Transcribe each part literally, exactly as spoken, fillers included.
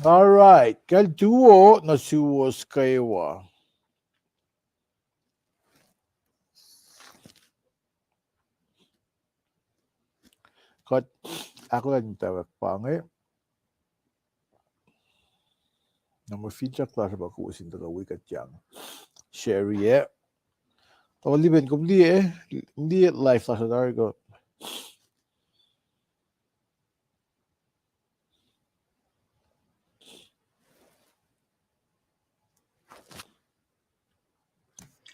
All right. Kal tuo nuh suwos kwewa. Kuht ahkolah in tawak pa inge. Na mwe finsrak lasr uh pa kowos in tuhkuh wi kuht yang. Share-i. Tau liben kom liye, liye live lasr uh tari kuh.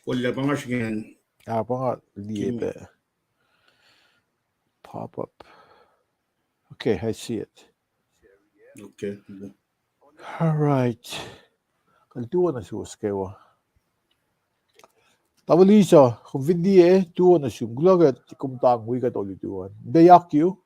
Kolla pa nga srihke. Ah, pa nga liye pac. Pop up. Okay, I see it. Okay. All right. Kal tuo nuh suwos kwewa. Tamuhlwel Lisa, kom fin liye, tuo nuh sum. Kuloh ke kom tang wi kuht olutu an. They ask you.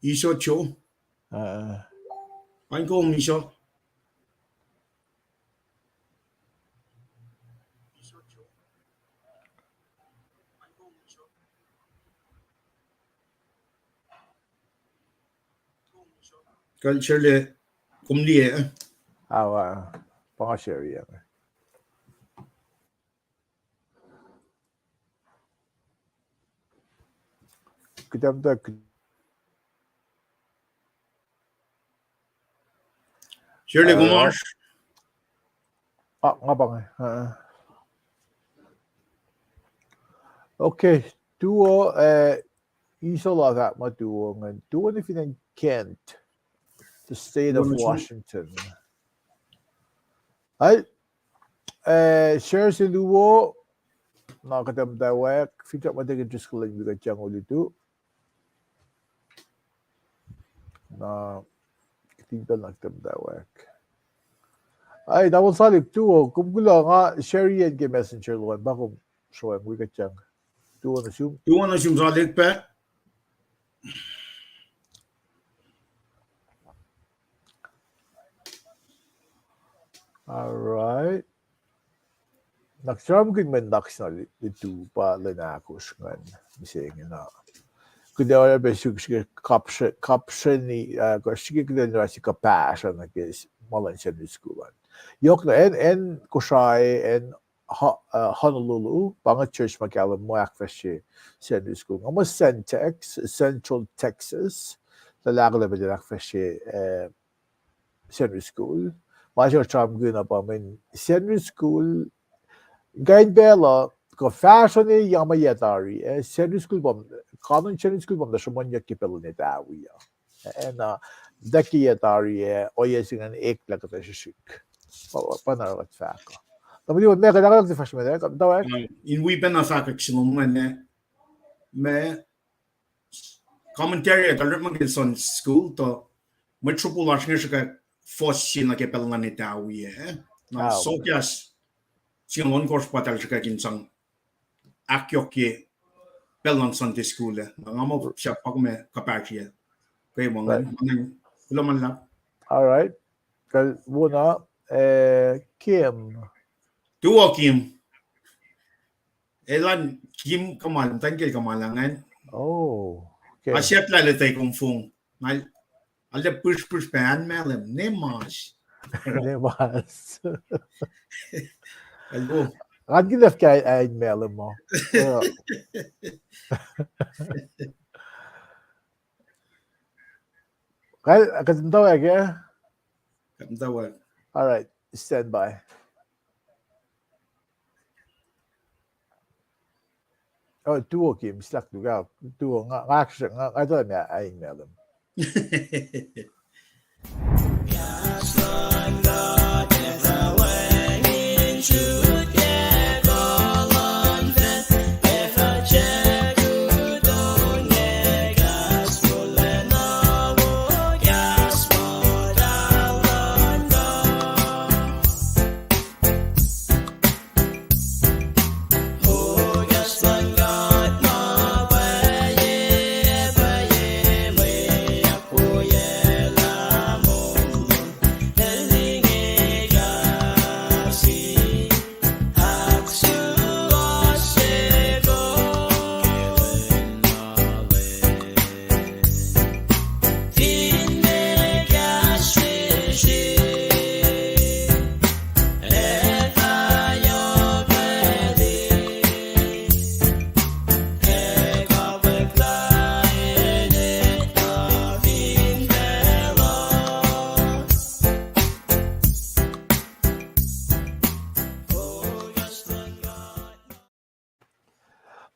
Iso Joe. Uh, Paing kom Iso. Kal share-i kom liye. Awa, pa nga share-i. Kuht am tak. Share-i kom oasr. Ah, nga pa inge. Uh, okay, tuo, eh, Iso la fahk ma tuo ingacn. Tuo nuh fin acn Kent, the state of Washington. Ai, eh, share se luo, na kuht am tawak, finsrak ma tekin just kuh lwen wi kuht yang olutu. Na, kitin pacl na kuht am tawak. Ai, Tamuhlwel Salik, tuo, kom kuloh, nga share-i acn ke messenger lom an, pa kom sroang wi kuht yang. Tuo nuh sum. Tuo nuh sum Salik pac. All right. Na sramsramkihn mwe nuhnak se na lutu pa lwen ahkosr ingacn, mihsenge na. Kuht ac oruh pac suk srihke kapsre-, kapsreni, uh, kuh srihke kuht ac oruh se kuhpahsr nuh ke s-, ma luhn Sacnri School an. Yohk na acn, acn Kosrae, acn Ho-, uh, Honolulu, pa inge church ma kahlwem muh ahkfahsrye Sacnri School. Nga muh Centex, Central Texas, lal ahkolah pac ahkfahsrye, uh, Sacnri School. Ma se sramsramkihn uh pa mweyen Sacnri School, kain pacl uh, kuh fahsrweni ya ma yac tari, eh, Sacnri School pa, kanon Sacnri School pa muhta sruhmuhnyuck ke pacl luhn etawi uh. Eh, na, dak ke yac tari, eh, ohiyac se ingacn eklac kuhtuh srihsrihk. Pa, pa na oruh kuht fahk uh. Tamuhlwel, meac kuht ahkolah fahsr met, eh, kuht tawak? Uh, in wi pacna fahkwack se lom ingacn, eh, ma commentary ah, Doctor Mickelson School, tuh mwet sruhpuh lasr inge srihke fohs se nuh ke pacl luhn etawi ah. Na sokahs singucul ohnkohsr pa eltahl srihke in sang ahkyohkye pacl luhn Sunday school ah. Na nga muh sahp pa kom kuhpahsrye. Ke ma ingacn, kuloh ma luhlahp. All right. Kal wona, eh, Kim. Tuo Kim. Elan Kim Kamal, muhtwacn kiyacl Kamal ingacn. Oh, okay. Asyaklah leta kom fong. Ngal, ale pihsrpihsr pa an malem, ne mas. Ne mas. Hello. Ngan kihte ke an malem ma. Kal, kuht in tawak, eh? Kuht in tawak. All right, stand by. Oh, tuo Kim, slak luka, tuo, nga, nga, nga, nga, nga, nga, nga, nga, nga, nga, nga,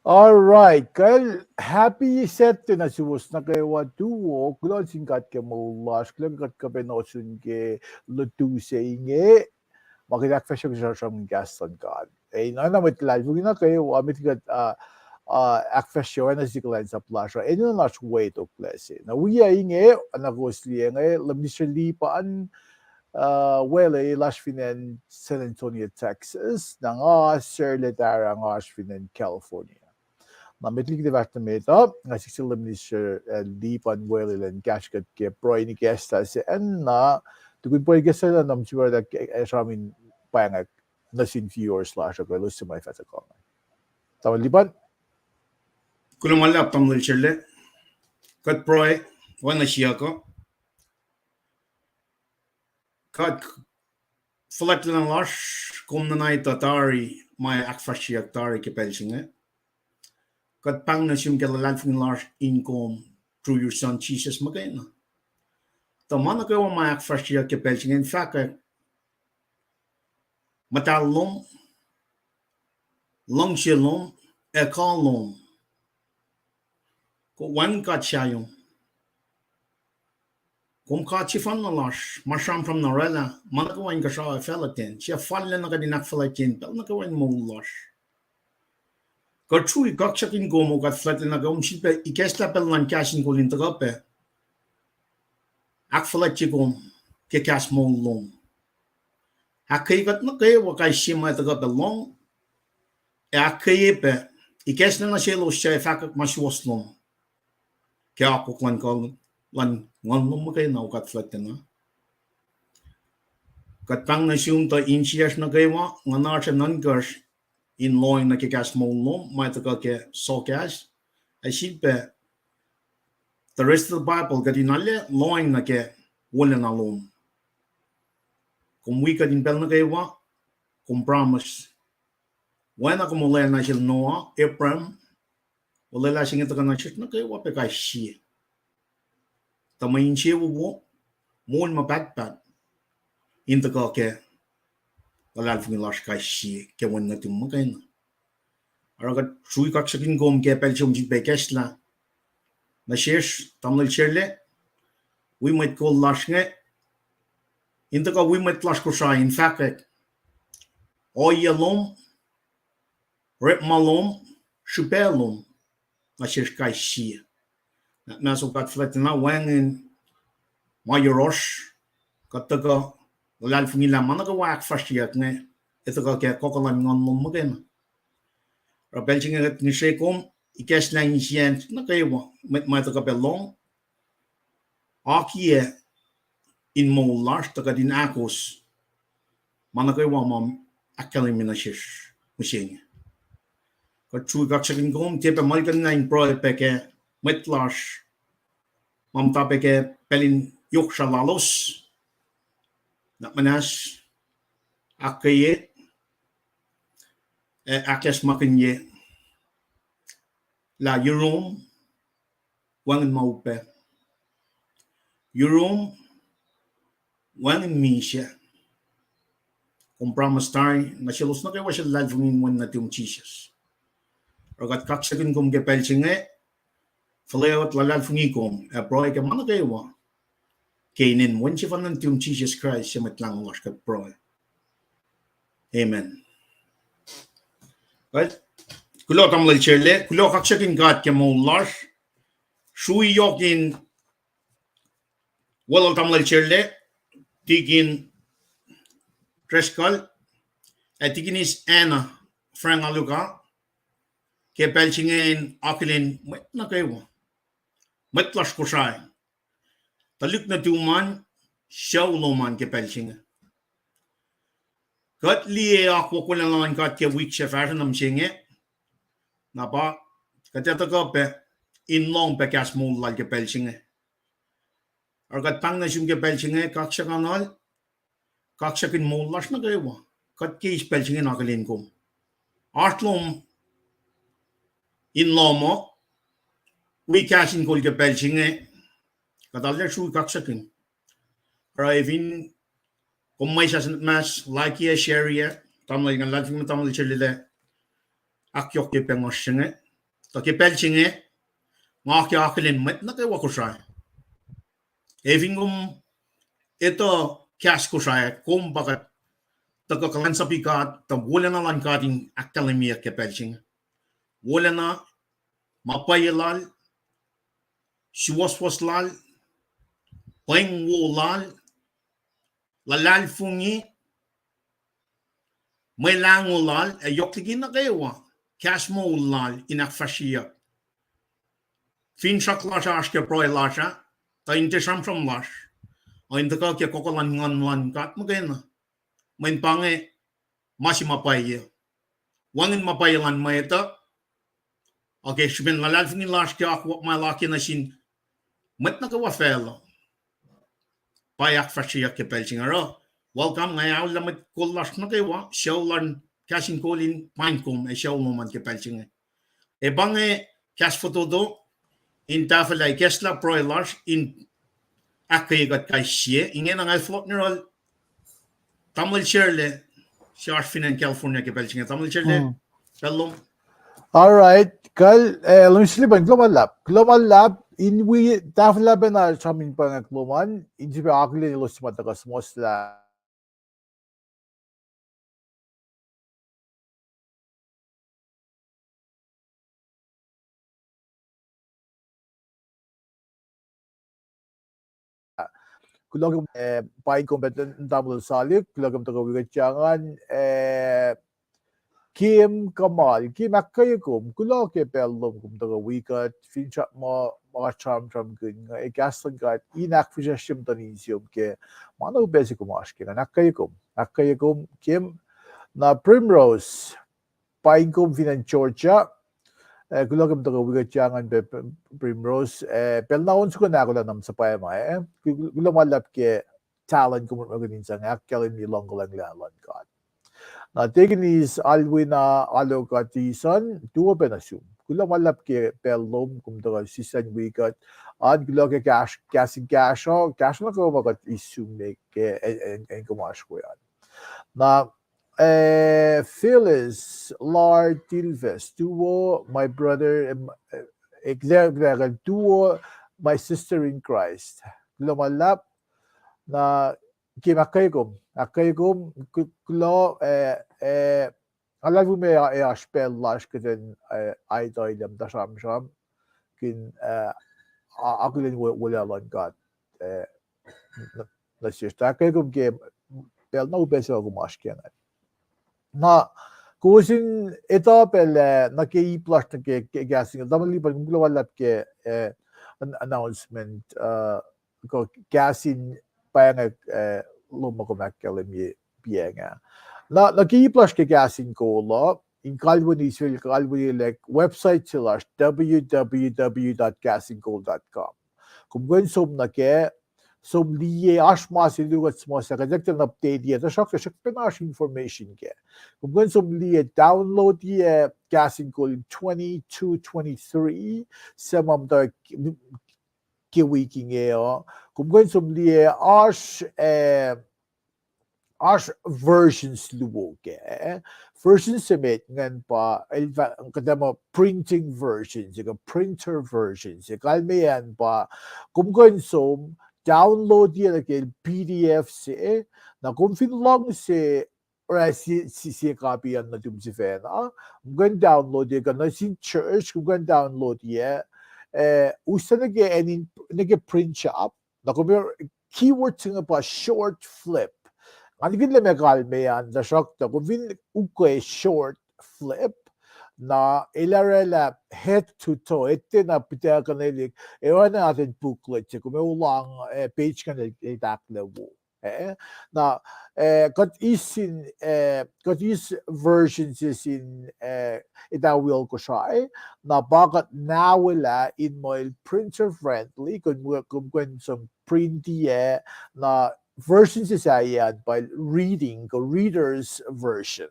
All right, kal happy Saturday nuh suwos nuh kwewa tuo, kuloh sin God ke moul lasr, kuloh kuht kuh pac in ohsun ke lutu se inge, ma kuht ahkfahsrye sramsram in kahs luhn God. Ac na mwet luhlahlfongi nuh kwewa, met kuht, uh, uh, ahkfahsrye oacna sie kuhlwacnsap lasr uh, enenuh in oasr wetoklac se. Na wi inge, na kowos liye inge, Minister Lipan, uh, Wele, el oasr fin acn San Antonio, Texas, na nga Sarla Tara, nga oasr fin acn California. Na met liki kuht fahsr nuh met uh, nga siyuck sel Minister, uh, Lipan Wele elan kahsruh kuht ke pruhe in ikacslah se inge, na tukun pruhe in ikacslah na, nga sifacna, uh, sramsram in pwacngack nuh sin viewers lasr uh, elos suc ma fah tuhkuh. Tamuhlwel Lipan. Kuloh ma luhlahp, Tamuhlwel Sarla. Kuht pruhe, oacna siyuck uh. God, fuhlwactlacna lasr, kom nuhna etuh tari ma ahkfahsryeyuck tari ke pacl se inge. Kuht pahng nuh sum ke luhlahlfongi lasr in kom through your son Jesus muhkwena. Tuh ma nuh kwewa ma ahkfahsryeyuck ke pacl se inge in fahkwack muhtahl lom, luhngse lom, ac kuh lom. Kom wacngihn God sahyom. Kom God sefanna lasr, ma sramsram na oraclah ma nuh kwewa inkuhsrao ac facluh ten, suc fallacna kuht in ahkfuhlwactye in pacl nuh kwewa in moul lasr. Kuht srui kaksakihn kom, O God fuhlwactlacna, kom sifilpac ikacslah pacl luhn kahs in kol in tuhkuh pac ahkfuhlwactye kom ke kahs moul lom. Ahkkweye kuht nuh kwewa kais sie ma tuhkuh pac lohng, ac ahkkweye pac ikacslah nuh selos suc ac fahkwack ma suwohs lom ke akwuck luhn kuh luhn nguhn lom muhkwena, O God fuhlwactlacna. Kuht pahng nuh sum tuh insiyacsr nuh kwewa, nguhnasr ac nuhnkacsr, in lohacng nuh ke kahs moul lom ma tuhkuh ke sohkahs, ac sifilpac the rest of the Bible kuht in arlac lohacng nuh ke wolacna lom. Kom wi kuht in pacl nuh kwewa, kom promise. Oacna kom olwelah nuh sel Noah, Abraham, olwelah se inge tuhkuh nuh sesr nuh kwewa pac kais sie. Tuh mwe insewowo, moul ma pahtpaht, in tuhkuh ke luhlahlfongi lasr kais sie ke wen nuhtum muhkwena. Oruh kuht srui kaksakihn kom ke pacl se kom sifilpac ikacslah nuh sesr, Tamuhlwel Sarla, wi mwet kol lasr inge, in tuhkuh wi mwet lasr Kosrae in fahkwack ohiyac lom, orekma lom, srihpac lom nuh sesr kais sie. Na ma soko kuht fuhlwactlacna wacngihn ma yohrohsr, kuht tuhkuh luhlahlfongi lah ma nuh kwewa ahkfahsryeyuck inge ac tuhkuh ke kuhkuh luhn nguhn lom muhkwena. Oruh pacl se inge kuht ngihsre kom ikacslah insiyacn nuh kwewa, mwet ma tuhkuh pac lohng, akiyac in moul lasr tuh kuht in ahkos ma nuh kwewa ma ahkkahlwemye nuh sesr mihsenge. Kuht srui kaksakihn kom, tiac pac muhlkuhnlah in pruhe pac ke mwet lasr ma muhta pac ke pacl in yohk sra lalos, nuhnak muhnahs, ahkkweye, ac ahkacsmakihnye lah yurum wacngihn ma upac, yurum wacngihn misac. Kom promise tari nuh selos nuh kwewa suc luhlahlfongi in wen nuhtum Jisus. Oruh kuht kaksakihn kom ke pacl se inge, fuhlweack luhlahlfongi kom ac pruhe ke ma nuh kwewa ke inen wen sefanna nuhtum Jisus Kraist, suc Mwet Lahngo lasr, kuht pruhe. Amen. Kuloh Tamuhlwel Sarla, kuloh kaksakihn God ke moul lasr. Srui yohk in welul Tamuhlwel Sarla, Tikin Driscoll, ac Tikinis Anna Frank Aluka, ke pacl se inge in akihlen mwet nuh kwewa, mwet lasr Kosrae, tuhlihk nuhtum an, sucu lom an ke pacl se inge. Kuht liye akwuck wolacna luhn God ke wik se fahsruh nuh mihsenge, na pa kuht etuh kuh pac in lohng pac kahs moul lal ke pacl se inge. Oruh kuht pahng nuh sum ke pacl se inge, kaksakuhnuhl, kaksakihn moul lasr nuh kwewa. Kuht ke eis pacl se inge in akihlen kom. Oasr lom in lohm uh, wi kahs in kol ke pacl se inge, kuht arlac srui kaksakihn. Oruh fin kom mwesahs, mas like-i, share-i, tamuhlwel, nga luhlahlfongi ma tamuhlwel se lwelah ahkyohkye pacngusr se inge. Tuh ke pacl se inge, nga ke akihlen mwet nuh kwewa Kosrae. Ac fin kom etuh kahs Kosrae, kom pa kuht tuhkuh kuhlwacnsapuh God, tuh wolacna luhn God in ahkkahlwemyeyuck ke pacl se inge. Wolacna, ma pwacye lal, suwohswohs lal, pweng wo lal, luhlahlfongi, mwe lahngo lal, ac yohk liki nuh kwewa, kahs moul lal in ahkfahsryeyuck. Finsrak lasr oasr ke pruhe lasr ah, tuh in tiac sramsram lasr, ac in tuhkuh ke kohkoh luhn Nguhn luhn God muhkwena. Mweyen pa inge ma se ma pwacye. Wacngihn ma pwacye luhn mwet uh, ac ke srihpen luhlahlfongi lasr ke akwuck ma el akye nuh sin mwet nuh kwewa facluh, pa ahkfahsryeyuck ke pacl se inge. Oruh, welcome, nga aollah mwet kol lasr nuh kwewa, sucu luhn Kahs in Kol in paing kom ac sucu lom an ke pacl se inge. Ac pa inge kahs fototo in tahfwelah ikacslah pruhe lasr in ahkkweye kuht kais sie. Ingena nga fohlohk nuh yohrohl tamuhlwel Serle, se oasr fin acn California ke pacl se inge. Tamuhlwel Serle, pacl lom. All right. Kal, eh, lom silipan, kuloh ma luhlahp. Kuloh ma luhlahp, in wi tahfwelah pacna sram in pa inge kuloh ma, in sifilpac akihlen elos ma tuhkuh suhmuhslah. Kuloh ke, eh, paing kom pac tamuhlwel Salik, kuloh ke kom tuhkuh wi kuht ingacn, eh, Kim Kamal, Kim, ahkkweye kom, kuloh ke pacl lom kom tuhkuh wi kuht, finsrak muh ma kuht sramsramkihn inge, ac kahs luhn God in ahkfihsracsrye muhtuhn insiom ke ma na upac se kom oasr ke ingacn. Ahkkweye kom, ahkkweye kom Kim. Na Primrose, paing kom fin acn Georgia, eh, kuloh ke kom tuhkuh wi kuht ingacn pac Primrose, eh, pacl na on soko na ahkolah na suhpwacma, eh, kuloh ma luhlahp ke talent kom orekmakihn in sang ahkkahlwemye luhngkuhlwacng luhn God. Na Tekinis Alwina Aloka Tison, tuo pac nuh sum. Kuloh ma luhlahp ke pacl lom kom tuhkuh sisacn wi kuht an. Kuloh ke kahs, kahs in kahsruh, kahsruh nuh kwewa ma kuht eis sum nuh ke acn kom oasr we an. Na, eh, Phyllis Lar Tilves, tuo, my brother, eh, tuo, my sister in Christ. Kuloh ma luhlahp. Na Kim, ahkkweye kom, ahkkweye kom, kuloh, eh, eh, nga luhlahlfongi ma oasr pacl lasr kuht in, eh, aituh ilum tuh sramsramkihn, eh, akihlen wolacna luhn God, eh, nuh sesr. Ahkkweye kom ke pacl na upac se kom oasr ke ingacn. Na kowos in etuh pac lah nuh ke ip lasr nuh ke kahs in, tamuhlwel Lipan, kom kuloh ma luhlahp ke, eh, announcement, uh, kuh kahs in pa inge, eh, lom ma kom ahkkahlwemye piac inge. Na nuh ke ip lasr ke Kahs in Kol uh, in kalweni, sifil kalweni lah website se lasr, w w w dot kahs in kol dot com. Kom kuh in som nuh kac, som liye, oasr ma se luo kuht suhmuhslah, kuht ac tiacna update-i, tuhsruhktuh srihpac na oasr information kac. Kom kuh in som liye, download-i Kahs in Kol twenty-two twenty-three, suc ma muhta ke wik inge uh. Kom kuh in som liye, oasr, eh, oasr versions luo kac. Version se met ingacn pa, el fah, kuht ac muh printing version se kuh printer version se. Kalmeyac an pa, kom kuh in som download-i nuh ke P D F se, na kom fin luhngse oruh sie, sie, sie copy an nuhtum sifacna, kom kuh in download-i kuh nuh sin church, kom kuh in download-i, eh, us nuh ke, nuh ke print shop, na kom, keyword se inge pa short flip. Nga nikihn lah meac kalmeyac an, tuhsruhktuh kom fin ukwe short flip, na el orwaclah head to toe, etuh na pitac kuhnelihk, ac oacna atacn booklet se, kom ac olang, eh, page ingacn el, el tahklac wo. Eh, na, eh, kuht eis sin, eh, kuht eis version se sin, eh, etawi Kosrae, na pa kuht nawelah in muh el printer friendly, kom, kom kuh in som print-i, na version se sahyac an pa reading, kuh reader's version.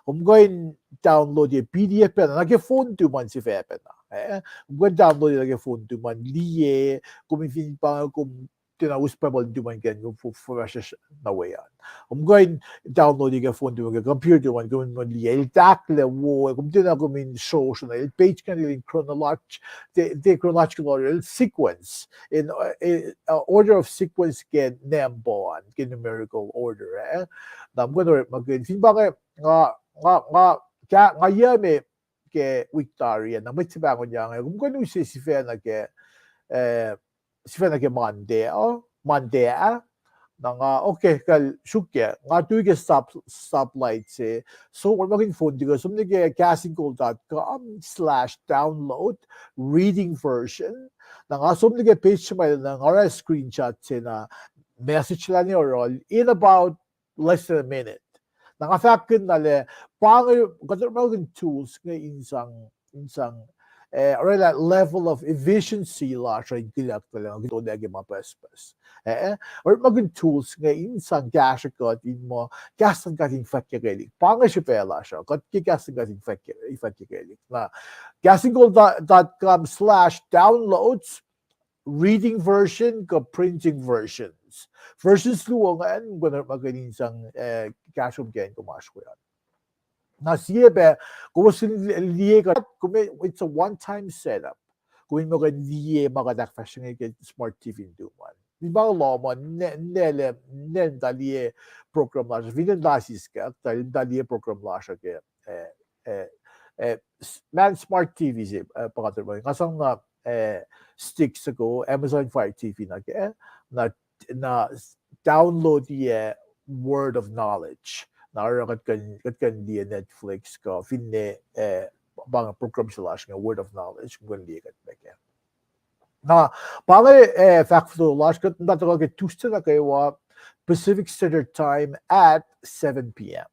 Kom kuh in download-i P D F pacna, nuh ke phone tum an sifacpacna. Eh, kom kuh in download-i nuh ke phone tum an, liye, kom fin pa inge kom tiacna us Bible in tuman ke kom fo-, fo-, fahsr na we an. Kom kuh in download ke phone tuman ke computer tuman, kom in liye, el tahklac wo, kom tiacna kom in srosr na, el page ingacn el in chronolog-, the, the chronological order, el sequence, in, uh, uh, order of sequence ke number an, ke numerical order, eh. Na kom kuh in orekmakihn, fin pa inge, nga, nga, nga, ka-, nga yac me ke wik tari ah, na mwet se pahngonyang ah, kom kuh in use sifacna ke, eh, sifacna ke Monday, oh, Monday ah. Na nga, okay, kal suk ke, nga tui ke stop, stoplight se. So, orekmakihn phone tuh ke, som nuh ke kahs in kol dot com slash download reading version. Na nga som nuh ke page se ma na nga oruh screenshot se na message lal in oruh in about less than a minute. Na nga fahk kuh na lah, pa inge, kuht orekmakihn tools inge in sang, in sang, eh, orwaclah level of efficiency lasr uh in kihlak tuh lah nga kutona ke ma pucspucs. Eh, eh, orekmakihn tools inge in sang kahsrwe kuht in muh, kahs luhn God in fahkyuckelihk. Pa inge srihpac lasr uh, kuht ke kahs luhn God in fahky-, in fahkyuckelihk. Na, kahs in kol dot com slash downloads, reading version kuh printing versions. Versions luo ingacn, kom kuh in orekmakihn in sang, eh, kahsrwe kom ke acn kom oasr we an. Na sie pac, kom fin liye kuht, kom, it's a one-time setup. Kom in muh kuh in liye ma kuht ahkfahsrye inge ke smart T V in tuman. Fin pa lohm an, ne-, nele, ne muhta liye program lasr, fin lasi skak, ta muhta liye program lasr ke, eh, eh, eh, s-, man smart T V se, eh, pa kuht orekmakihn. Nga sang na, eh, stick soko, Amazon Fire T V nuh ke, na, na s-, download-i, eh, Word of Knowledge. Na oruh kuht kuh in, kuht kuh in liye Netflix kuh, finne, eh, pa inge program se lasr inge Word of Knowledge, kuh in liye kuht pac ke. Na, pa inge, eh, fahk fototo lasr, kuht muhta tuhkuh ke Tuesday nuh kwewa, Pacific Standard Time at seven p.m.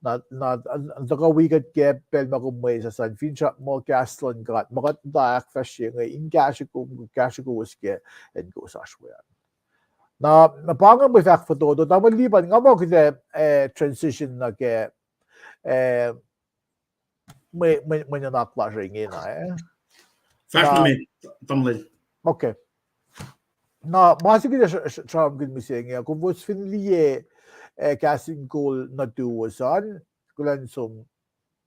Na, na, na tuhkuh wi kuht ke pacl ma kom mwesahs an, finsrak muh kahs luhn God ma kuht muhta ahkfahsrye inge in kahsrwe kom, kahsrwe kowos ke acn kowos oasr we an. Na, na pa inge mwe fahk fototo, tamuhlwel Lipan, nga muh kuht ac, eh, transition nuh ke, eh, mwe, mwe, mwe nuhnak lasr ingena, eh. Fahsr na, nuh met, tamuhlwel. Okay. Na ma se kuht ac sr-, sr-, sramsramkihn mihsenge, kom fin liye, eh, kahs in kol nuhtuwos an, kuhlwacnsap,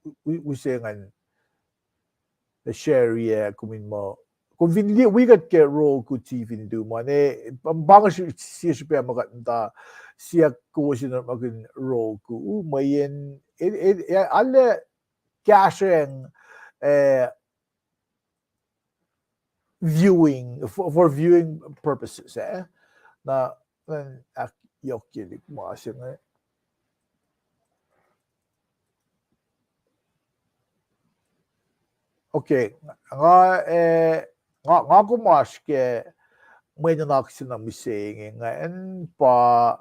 u-, u-, use ngan share-i, eh, kom in muh, kom fin liye, wi kuht ke Roku T V in tuman, eh, pa, pa inge sie srihpac ma kuht muhta siyuck kowos in orekmakihn Roku, mweyen, el, el, el, arlac kahsrweacng, eh, viewing, for, for viewing purposes, eh? Na, na, ahkyohkye liki ma se inge. Okay, nga, eh, nga, nga kom oasr ke mwe nuhnak se na mihsenge ingacn pa,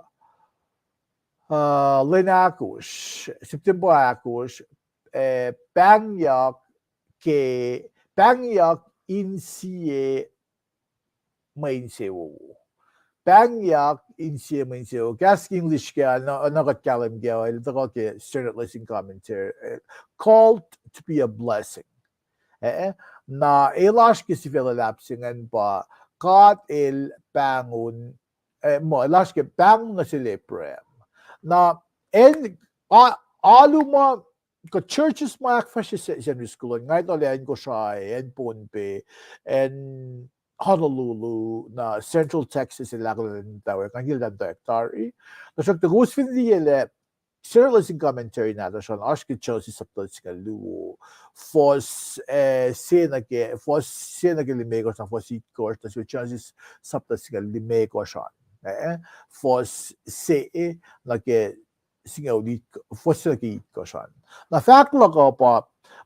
uh, lwen ahkosr, September ahkosr, eh, pahngyak ke, pahngyak insie mwe insewowo. Pahngyak insie mwe insewowo. Kahs English ke, na, na kuht kahlwem ke, el tuhkuh ke Standard Lesson Commentary, eh, called to be a blessing. Eh, na el oasr ke sifac luhlahp se ingacn pa, God el pahngon, eh, muh, el oasr ke pahngon nuh sel Abraham. Na, el, a, alu ma, kuh churches ma ahkfahsrye Sunday school an, nga etuh lah acn Kosrae, acn Pohnpei, acn Honolulu, na Central Texas, el ahkolah in tawek, nga kihltahl tawek tari. Tuhsruhktuh kowos fin liye lah Standard Lesson Commentary nahtuhsr an, oasr ke Genesis sapta singucul luo, fuhs, eh, se nuh ke, fuhs se nuh ke limekohsr, na fuhs itkohsr, na sie Genesis sapta singucul limekohsr an, eh, fuhs se nuh ke singucul it-, fuhs se nuh ke itkohsr an. Na fahk luhk uh pa,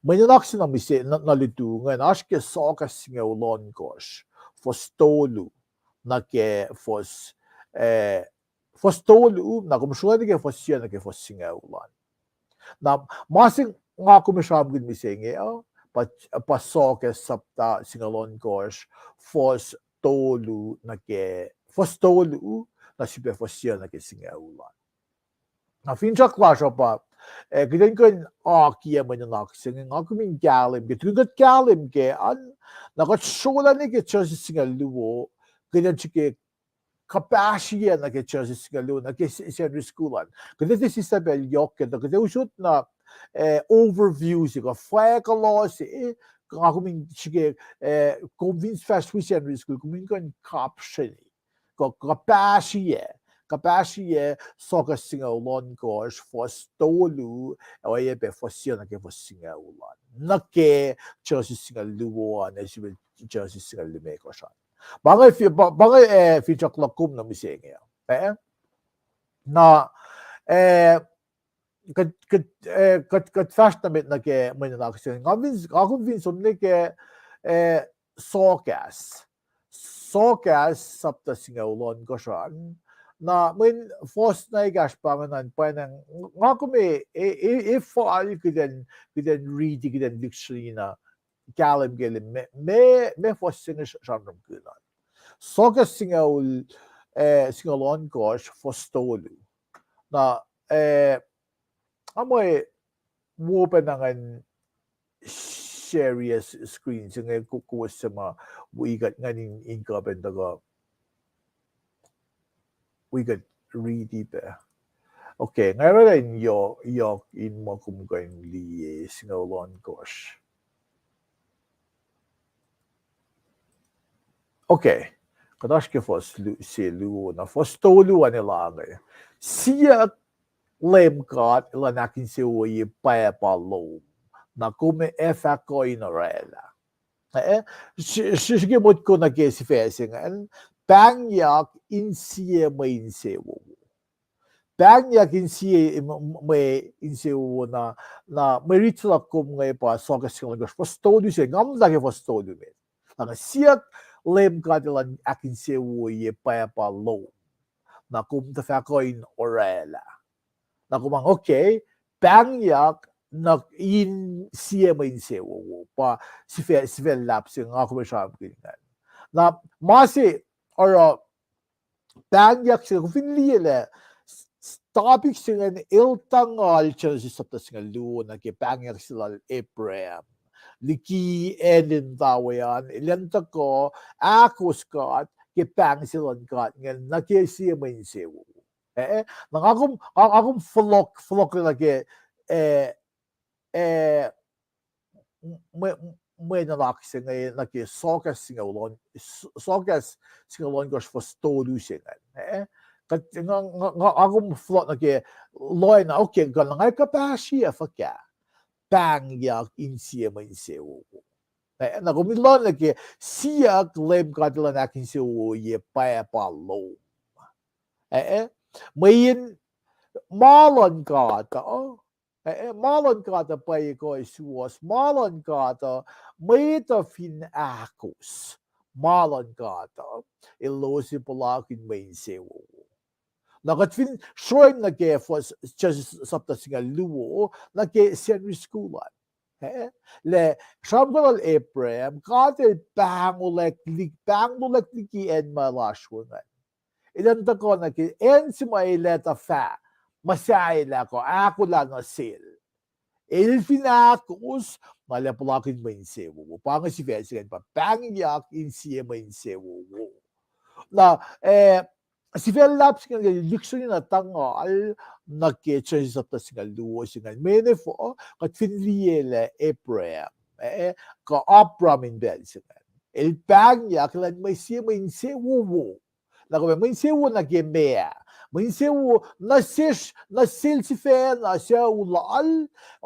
mwe nuhnak se na mihs-, na, na lutu ingacn, oasr ke Sohkahs singucul ohnkohsr, fuhs tolu nuh ke fuhs, eh, fuhs tolu, na kom srolah nuh ke fuhs se nuh ke fuhs singucul an. Na ma se nga kom ac sramsramkihn mihsenge uh, pa, pa Sohkahs sapta singucul ohnkohsr, fuhs tolu nuh ke, fuhs tolu, na srihpac fuhs se nuh ke singucul an. Na finsrak lasr uh pa, eh, kuht in kuh in akiyac mwe nuhnak se inge, nga kom in kahlwem ke, tukun kuht kahlwem ke an, na kuht srolah nuh ke Genesis singucul luo, kuht in srihke kuhpahsriyac nuh ke Genesis singucul luo, nuh ke Sacnri School an. Kuht etuh sislah pacl yohk ke, kuht ac usot na, eh, overview se, kuh fahk kuloh se, nga kom in srihke, eh, kom fin fahsr wi Sacnri School, kom in kuh in caption-i. Kuh, kuhpahsriyac, kuhpahsriyac Soakas singucul ohnkohsr, fuhs tolu, ac oacyacpac fuhs sie nuh ke fuhs singucul an. Nuh ke Genesis singucul luo an, ac sifil Genesis singucul limekohsr an. Pa inge fi-, pa, pa inge, eh, finsrak luhk kom nuh mihsenge. Eh? Na, eh, kuht, kuht, eh, kuht, kuht fahsr nuh met nuh ke mwe nuhnak se inge. Nga fin, nga kom fin som nuh ke, eh, Soakas. Soakas sapta singucul ohnkohsr an. Na mweyen fuhs na ekahsr pa ingacn, pwacnwacng, nga kom e, e, e, e fal kuht in, kuht in riti, kuht in lihksreni na kahlwem ke lah meac, meac, meac fuhs se inge sramsramkihn an. Soakas singucul, eh, singucul ohnkohsr, fuhs tolu. Na, eh, nga mwe wo pacna ngan share screen se inge, kowos suc ma wi kuht ngan in, in kuh pacna tuhkuh wi kuht riti pac. Okay, nga oraclah in yohk, yohk in ma kom kuh in liye singucul ohnkohsr. Okay, kuht oasr ke fuhs lu-, se luo, na fuhs tolu an el ange. Siyuck Leum God elan ahkinsewowoye pwapa lom, na kom ac fah kuh in oraclah. Eh, srihke motko nuh ke sifac se ingacn, pahngyak insiyac mwe insewowo. Pahngyak insiyac mwe insewowo na, na mwe rit se luhk kom inge pa Soakas singucul ohnkohsr, fuhs tolu se, nga muhta ke fuhs tolu met. Lah siyuck Leum God elan ahkinsewowoye pwapa lom, na kom tuh fah kuh in oraclah. Na kom an, okay, pahngyak na insiyac mwe insewowo, pa sifac, sifac luhlahp se nga kom ac sramsramkihn ingacn. Na ma se oruh pahngyak se, kom fin liye lah topic se ingacn el tuhngal Genesis sapta singucul luo nuh ke pahngyak se lal Abraham liki acn in tawe an, elan tuhkuh ahkos God ke pahng se luhn God ingacn nuh ke sie mwe insewowo. Eh, na nga kom, nga, nga kom fohlohk, fohlohklac nuh ke, eh, eh, mwe, mwe nuhnak se inge nuh ke Soakas singucul, Soakas singucul ohnkohsr fuhs tolu se ingacn. Eh, kuht, nga, nga, nga, nga kom fohlohk nuh ke lohacng, okay, kuh na nga kuhpahsriyac fuhkah? Pahngyak insiyac mwe insewowo. Eh, na kom in lohacng nuh ke siyuck Leum God elan ahkinsewowoye pwapa lom. Eh, mweyen ma luhn God uh, eh, ma luhn God uh pwacye kuh suwohs, ma luhn God uh, mwet uh fin ahkos ma luhn God uh, elos ac puhlakihn mwe insewowo. Na kuht fin sroacng nuh ke fuhs, Genesis sapta singucul luo, nuh ke Sacnri School an, eh, lah sramsram lal Abraham, God el pahngolack liki, pahngolack liki acn ma el oasr we ingacn. Elan tuhkuh nuh ke acn se ma el ac tuh fah muhsahelah kuh ahkolah nuh sel. El fin ahkos, na el ac puhlakihn mwe insewowo. Pa inge sifac se ingacn pa pahngyak insiyac mwe insewowo. Na, eh, sifac luhlahp se ingacn lihksreni na tuhngal nuh ke Genesis sapta singucul luo se ingacn. Mweyen efuh, kuht fin liye lah Abraham, eh, kuh Abram in pacl se ingacn, el pahngyak elan mwe sie mwe insewowo. Na kom, mwe insewowo nuh ke meac? Mwe insewowo nuh sesr, nuh sel sifacna sucu lal,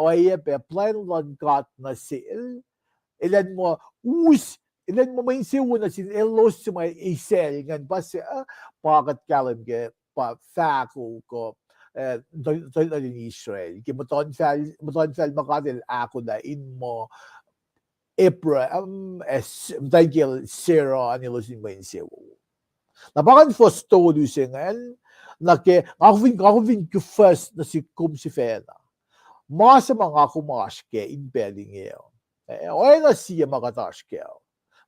oacyacpac plwacn luhn God nuh sel. Elan muh us, elan muh mwe insewowo nuh sin elos suc ma isacl ingacn pa se, uh, pa kuht kahlwem ke pa fahko kuh, eh, tuhlihk nuhtin Israel ke muhtuhnfacl, muhtuhnfacl ma God el ahkolah in muh Abraham, eh, s-, muhtwacn kiyacl Sarah an elos in mwe insewowo. Na pa ingacn fuhs tolu se ingacn, nuh ke, nga kom fin, nga kom fin kuhfuhs nuh sik kom sifacna. Ma se ma nga kom oasr kac in pacl inge uh, eh, oacna sie ma kuht oasr kac uh.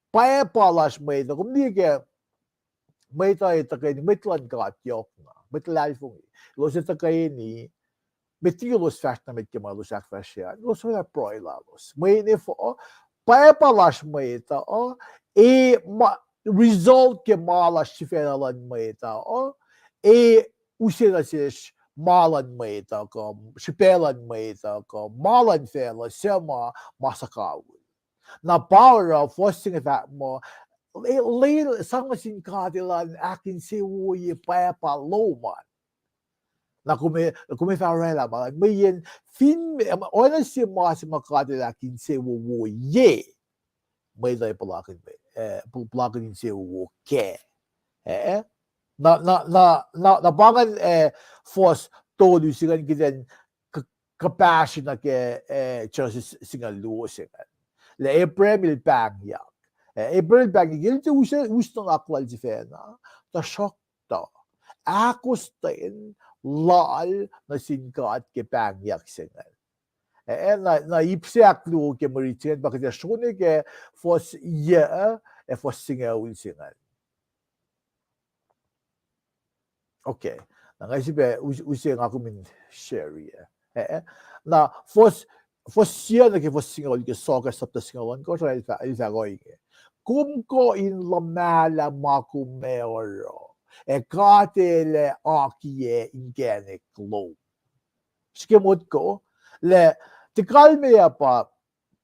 Pwapa lasr mwet uh, kom liye ke mwet uh ac tuhkweni, mwet luhn God yohk na, mwet luhlahlfongi. Elos ac tuhkweni, met liki elos fahsr nuh met ke ma elos ahkfahsrye an, elos oraclah pruhe lalos. Mweyen efuh, pwapa lasr mwet uh, e ma, result ke ma lasr sifacna luhn mwet uh, e use nuh sesr ma luhn mwet uh, kuh srihpac luhn mwet uh, kuh ma luhn facluh suc ma, ma suhkawihl. Na pa oruh fuhs se inge fahk muh, le, le sang nuh sin God elan ahkinsewowoye pwacpa lom an. Na kom, kom ac fah oraclah ma, mweyen fin, oacna sie ma se ma God el ahkinsewowoye, mwet uh puhlakihn, puhlakihn insewowo kac. Na, na, na, na pa ingacn, fuhs tolu se ingacn kuht in kuhpahsri nuh ke Genesis singucul luo se ingacn. Lah Abraham el pahngyak. Abraham el pahngyak, el tiac us nuhnak lal sifacna, tuhsruhktuh ahkostwen lal nuh sin God ke pahngyak se ingacn. Na ip se ahkluo ke mwe rit se ingacn pa kuht ac srone ke fuhs yuc, ac fuhs singucul se ingacn. Okay. Na nga sifilpac use nga kom in share-i. Na fuhs, fuhs yuc nuh ke fuhs singucul ke Soakas sapta singucul ohnkohsr, el fahk ohinge: Kom kuh in luhmahlah ma kom ac oruh, ac God El ac akiyac inkacnek lom. Srihke motko, lah, tiac kalmeyac pa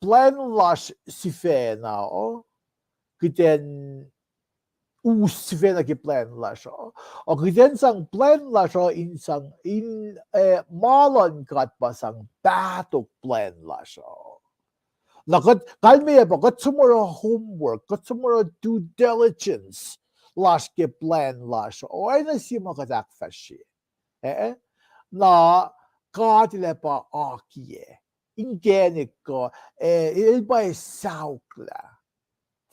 plwacn lasr sifacna uh, kuht in us sifacna ke plwacn lasr uh, kuht in sang plwacn lasr uh in sang in, ma luhn God pa sang pahtok plwacn lasr uh. Na kuht kalmeyac pa kuht som oruh homework, kuht som oruh due diligence lasr ke plwacn lasr uh, oacna sie ma kuht ahkfahsrye. Na God El ac pa akiyac inkacnek kuh, el pa saoklah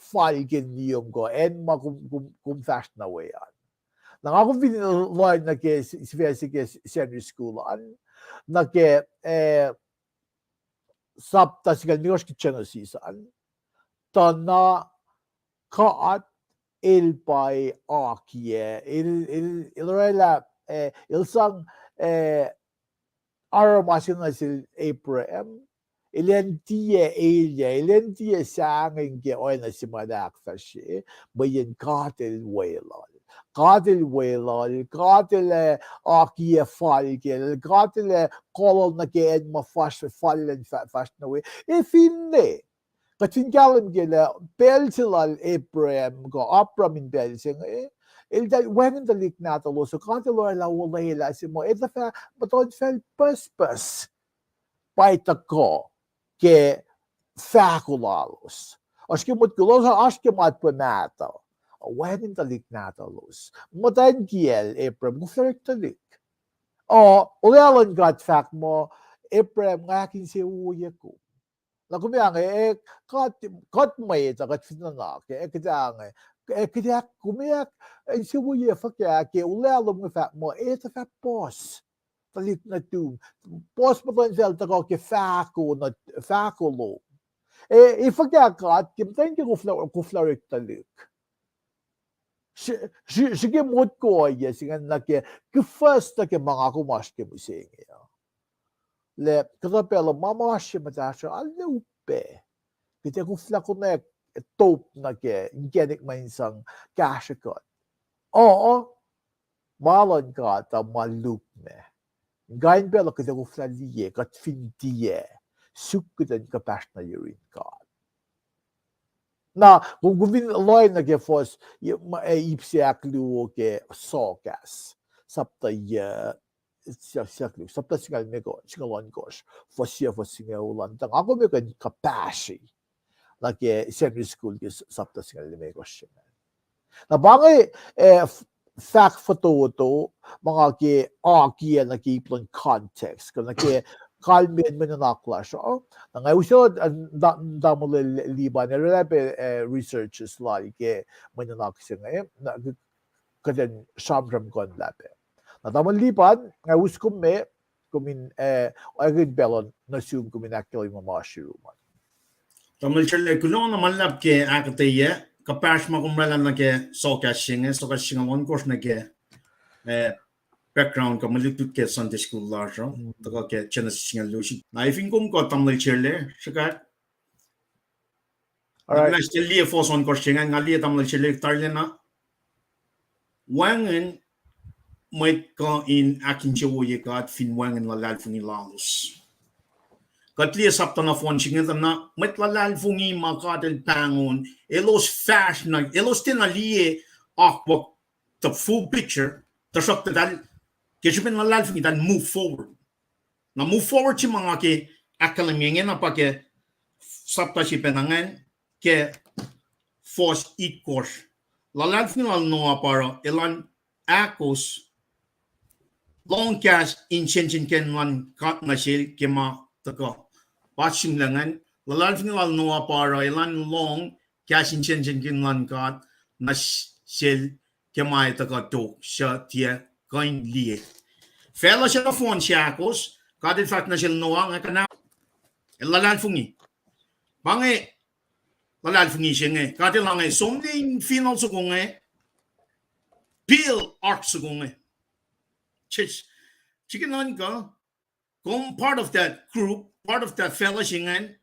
fal ke niom kuh acn ma kom, kom, kom fahsr nuh we an. Na nga kom fin lohacng nuh ke sifac se ke Sunday school an, nuh ke sapta singucul limekohsr ke Genesis an, tuh na God El pa akiyac, el, el, el oraclah, el sang, aruruma se nuh sel Abraham, el in tiac elyah, el in tiac sahngweng ke oacna se ma el ahkfahsrye, mweyen God El weluhl. God El weluhl, God El ac akiyac fal kacl, God El ac kolol nuh ke acn ma fahsr, fal elan fahsr nuh we. E finne kuht fin kahlwem ke lah pacl se lal Abraham kuh Abram in pacl se inge, eltahl wacngihn tuhlihk nahtuhlos uh, God El oraclah olwelah se muh etuh fah muhtuhnfacl pucspucs pa tuhkuh ke fahko lalos. Oasr ke motko lalos, oasr ke matwac mahtuh, wacngihn tuhlihk nahtuhlos. Muhtwacn kiyacl Abraham, koflah orek tuhlihk. O, olwelah luhn God fahk muh, Abraham, nga ahkinsewowoye kom. Na kom ac inge, kuht mwet uh, kuht fin nuhnak, kuht ac inge, kuht ac, kom ac insewowoye fuhkah ke olwelah lom inge fahk muh etuh fah puhs tuhlihk nuhtum, puhs muhtuhnfacl tuhkuh ke fahko, fahko lom. E, e fuhkah God ke muhtwacn kiyacl koflah, koflah orek tuhlihk. Srihke motko ohiyac se ingacn nuh ke, kuhfuhs nuh ke ma nga kom oasr ke mihsenge uh. Lah kuhtuh pacl uh ma ma oasr ye muhtahsr uh, arlac upac. Kuht ac koflah konwacack top nuh ke inkacnek ma in sang kahsrwe kuht. O, ma luhn God uh ma lukmac. Kain pacl uh kuht ac koflah liye, kuht fin tiac suk kuht in kuhpahsr nuh yurin God. Na kom, kom fin lohacng nuh ke fuhs, ip se ahkluo ke Soakas sapta yuc, sapta singucul limekohsr, singucul ohnkohsr, fuhs yuc, fuhs singucul an, tuh nga kom ac kuh in kuhpahsri nuh ke Sunday school ke sapta singucul limekohsr. Na pa inge, fahk fototo ma nga ke akiyac nuh ke ip luhn context kuh nuh ke kalmacn mwe nuhnak lasr uh. Na nga use, tamuhlwel Liban el oraclah pac researches lal ke mwe nuhnak se inge, kuht in sramsramkihn lah pac. Na tamuhlwel Liban, nga use kom me, kom in, oacna pacl uh nuh sum kom in ahkkahlwemye ma ma oasr yurum an. Tamuhlwel Charlie, kuloh na ma luhlahp ke ahkuhtweyac, kuhpahsr ma kom oraclah nuh ke Soakas se inge, Soakas singucul ohnkohsr nuh ke, background kuh mwe lutlut ke Sunday school lasr uh, tuhkuh ke Genesis singucul luo. Na efin kom kuh tamuhlwel Charlie, srihkasrak. All right. Nga liye fohs ohnkohsr se ingacn, nga liye tamuhlwel Selik Tarlena. Wacngihn mwet kuh in ahkinsewowoye God fin wacngihn luhlahlfongi lalos. Kuht liye sapta nohfohn se inge tuh na mwet luhlahlfongi ma God El pahngon, elos fahsr na, elos tiacna liye akwuck, the full picture, tuhsruhktuh eltahl, ke srihpen luhlahlfongi, eltahl move forward. Na move forward se ma nga ke ahkkahlwemye inge na pa ke sapta se pacna ingacn, ke fohs itkohsr. Luhlahlfongi lal Noah pa oruh elan ahkos lohng kahs in sensenkackihn luhn God nuh sel ke ma tuhkuh. Pa sihmlac ingacn, luhlahlfongi lal Noah pa oruh elan lohng kahs in sensenkackihn luhn God nuh s-, sel ke ma ac tuhkuh tok, suc tiac kuh in liye. Facluh se nohfohn se ahkos, God El fahk nuh sel Noah, nga kuhna, el luhlahlfongi. Pa inge luhlahlfongi se inge, God El inge, som liki fineol soko inge, build ark soko inge. Church, srihke nuhnkuh, kom part of that group, part of that fellowship ingacn,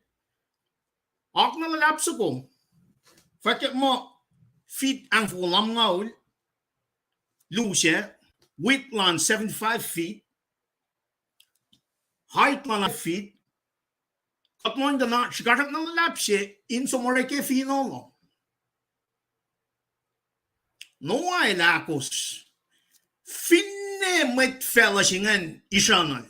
oak na luhlahp soko. Fahkyak muh feet ahngfoko lumngaul, lusac, width lal seventy-five feet, height lal five feet, kuht lohng tuh na srihkasrak na luhlahp se in som orek ke fineol uh. Noah el ahkos, finne mwet facluh se ingacn isrucnuhl.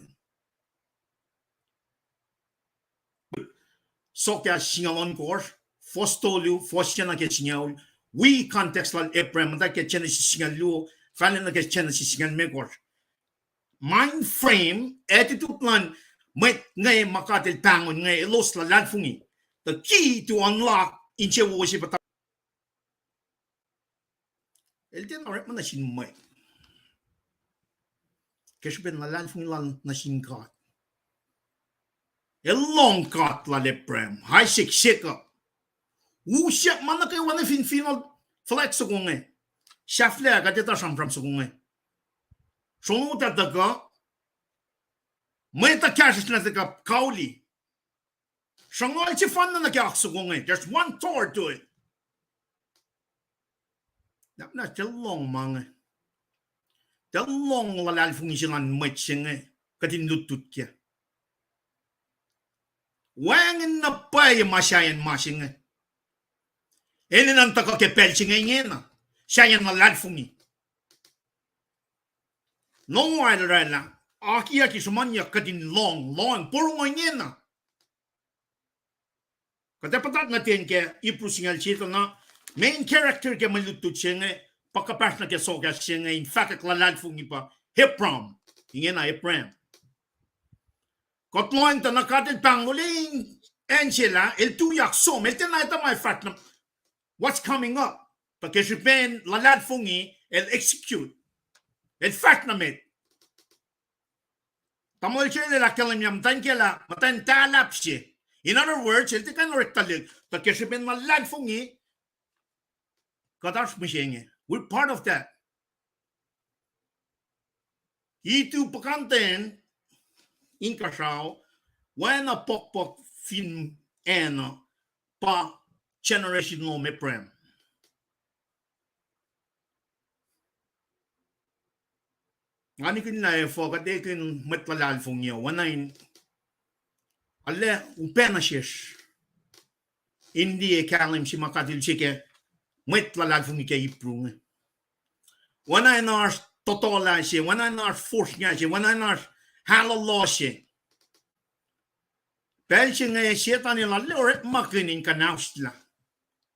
Sohkahs singucul ohnkohsr, fohs tolu, fohs se nuh ke singucul, wi context lal Abraham, muhta ke Genesis singucul luo, fal nuh ke Genesis singucul limekohsr. Mind frame, attitude luhn mwet inge ma God El pahngon inge, elos luhlahlfongi. The key to unlock insewowo se pa ta el tiacna orekma nuh sin mwet. Ke srihpen luhlahlfongi lal nuh sin God. El lohng God lal Abraham, Isaac, Jacob. Usyak ma nuh kwewa nuh fin fineol fuhlwact soko inge. Sahflah kuht etuh sramsram soko inge. Sronot ah tuhkuh. Mwet uh kahsruhsr na tuhkuh kauli. Sruhnguhl sefanna nuh ke oak soko inge. There's one door to it. Nahpna tiac lohng ma inge. Tiac lohng luhlahlfongi se luhn mwet se inge. Kuht in lutlut kac. Wacngihn na pwacye ma sahyacn ma se inge. Enenuh in tuhkuh ke pacl se inge ingena. Sahyacn luhlahlfongi. Noah el oraclah, akiyucki sruhmuhnyuck kuht in lohng, lohng, porongo ingena. Kuht ac puhtat nuh ten ke Hebrew singucul sie tuh na main character ke mwe lutlut se inge, pa kuhpahsr nuh ke sohkahs se inge in fahkwack luhlahlfongi pa Abram, ingena Abraham. Kuht lohng tuh na God El pahngon in acn se lah, el tuyak som, el tiacna etuh ma fahsr nuh, what's coming up. Tuh ke srihpen luhlahlfongi, el execute. El fahsr nuh met. Tamuhlwel se el ahkkahlwemye muhtwacn ke lah, muhtwacn tahlahp se. In other words, el tiac kuh in orek tuhlihk. Tuh ke srihpen luhlahlfongi, kuht oasr mihsenge. We're part of that. Itu puhkantwen inkuhsrao, oacna puhkpuhk fin acn uh, pa generation lom Abraham. Nga nikihn lah efuh kuht ekihn mwet luhlahlfongi uh, oacna in, arlac upac nuh sesr in liye kahlwem se ma God El use ke mwet luhlahlfongi ke Hebrew inge. Oacna in oasr totolah se, oacna in oasr fosrngah se, oacna in oasr ahlolo se. Pacl se inge Setuhn el arlac orekmakihn in kuhnahoslah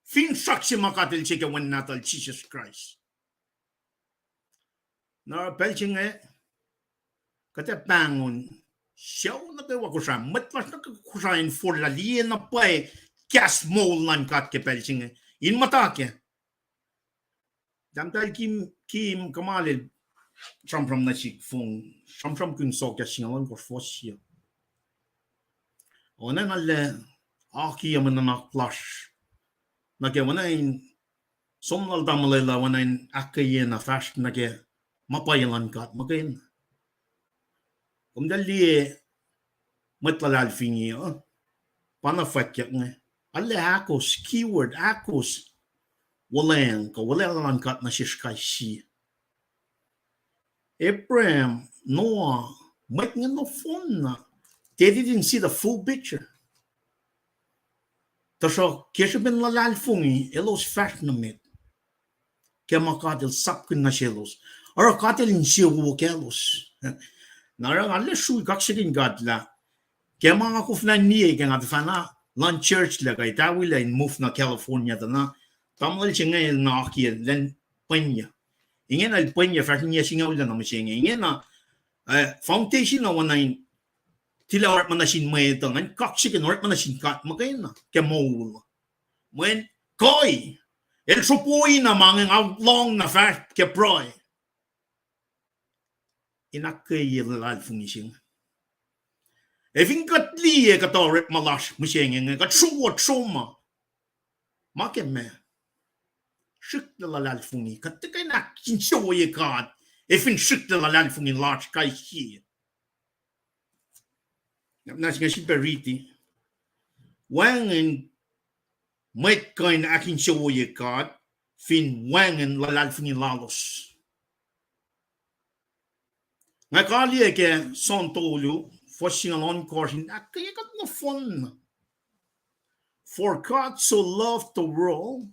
finsrak se ma God El use ke Wen Nahtuhl Jisus Kraist. Na pacl se inge, kuht ac pahngon, sucu nuh kwewa Kosrae, mwet lasr nuh kwewa Kosrae in forlah liye na pwacye kahs moul luhn God ke pacl se inge. In muhta kac. Tahmtahel Kim, Kim Kamal el sramsram nuh sihk fong, sramsramkihn Sohkahs singucul ohnkohsr, fohs sie. Oacna in arlac akiyac mwe nuhnak lasr nuh ke oacna in som lal tamuhlwel uh oacna in ahkkweye na fahsr nuh ke ma pwacye luhn God muhkwena. Komtal liye mwet luhlahlfongi uh, pa na fwackyuck inge. Arlac ahkos keyword, ahkos wuhlweacng kuh wuhlweacng luhn God nuh sesr kais sie. Abraham, Noah, mwet inge nohfohn na, they didn't see the full picture. Tuhsruhk ke srihpen luhlahlfongi, elos fahsr nuh met ke ma God El sapkihn nuh selos. Oruh God El insewowo kaclos. Na oruh nga arlac srui kaksakihn God lah ke ma nga koflah liye ke nga tuhfahna luhn church lac kuh etawilac in move nuh California tuh na, tamuhlwel se inge el na akiyac lwen pwacnyac. Ingena el pwacnyac fahsr in yac singucul na mihsenge. Ingena, eh, foundation uh oacna in tilac orekma nuh sin mwet uh, ngan kaksakihn orekma nuh sin God muhkwena ke moul. Mweyen kuh, el sropoina ma inge nga lohng na fahsr ke pruhe. In ahkkweye luhlahlfongi se inge. Ac fin kuht liye kuhtuh orekma lasr mihsenge inge, kuht sruok sruok ma, ma ke ma, srihklac luhlahlfongi. Kuht tiac kuh in ahkinsewowoye God ac fin srihklac luhlahlfongi lasr kais sie. Na nga sifilpac riti. Wacngihn mwet kuh in ahkinsewowoye God fin wacngihn luhlahlfongi lalos. Nga kaliyac ke John tolu, fuhs singucul ohnkohsr in ahkkweye kuht nohfohn. For God so loved the world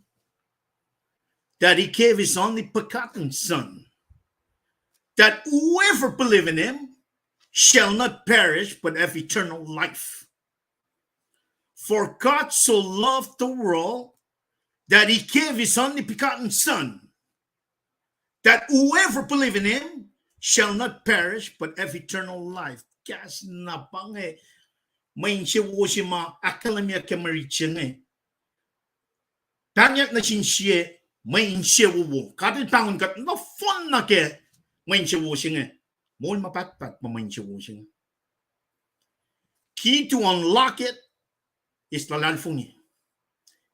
that he gave his only begotten Son, that whoever believe in him shall not perish but have eternal life. For God so loved the world that he gave his only begotten Son, that whoever believe in him shall not perish but have eternal life. Kahs na pa inge, mwe insewowo se ma ahkkahlwemyeyuck ke mwe rit se inge. Pahngyak nuh sin sie mwe insewowo. God El pahngon kuht nohfohn na ke mwe insewowo se inge. Moul ma pahtpaht pa mwe insewowo se inge. Key to unlock it is luhlahlfongi.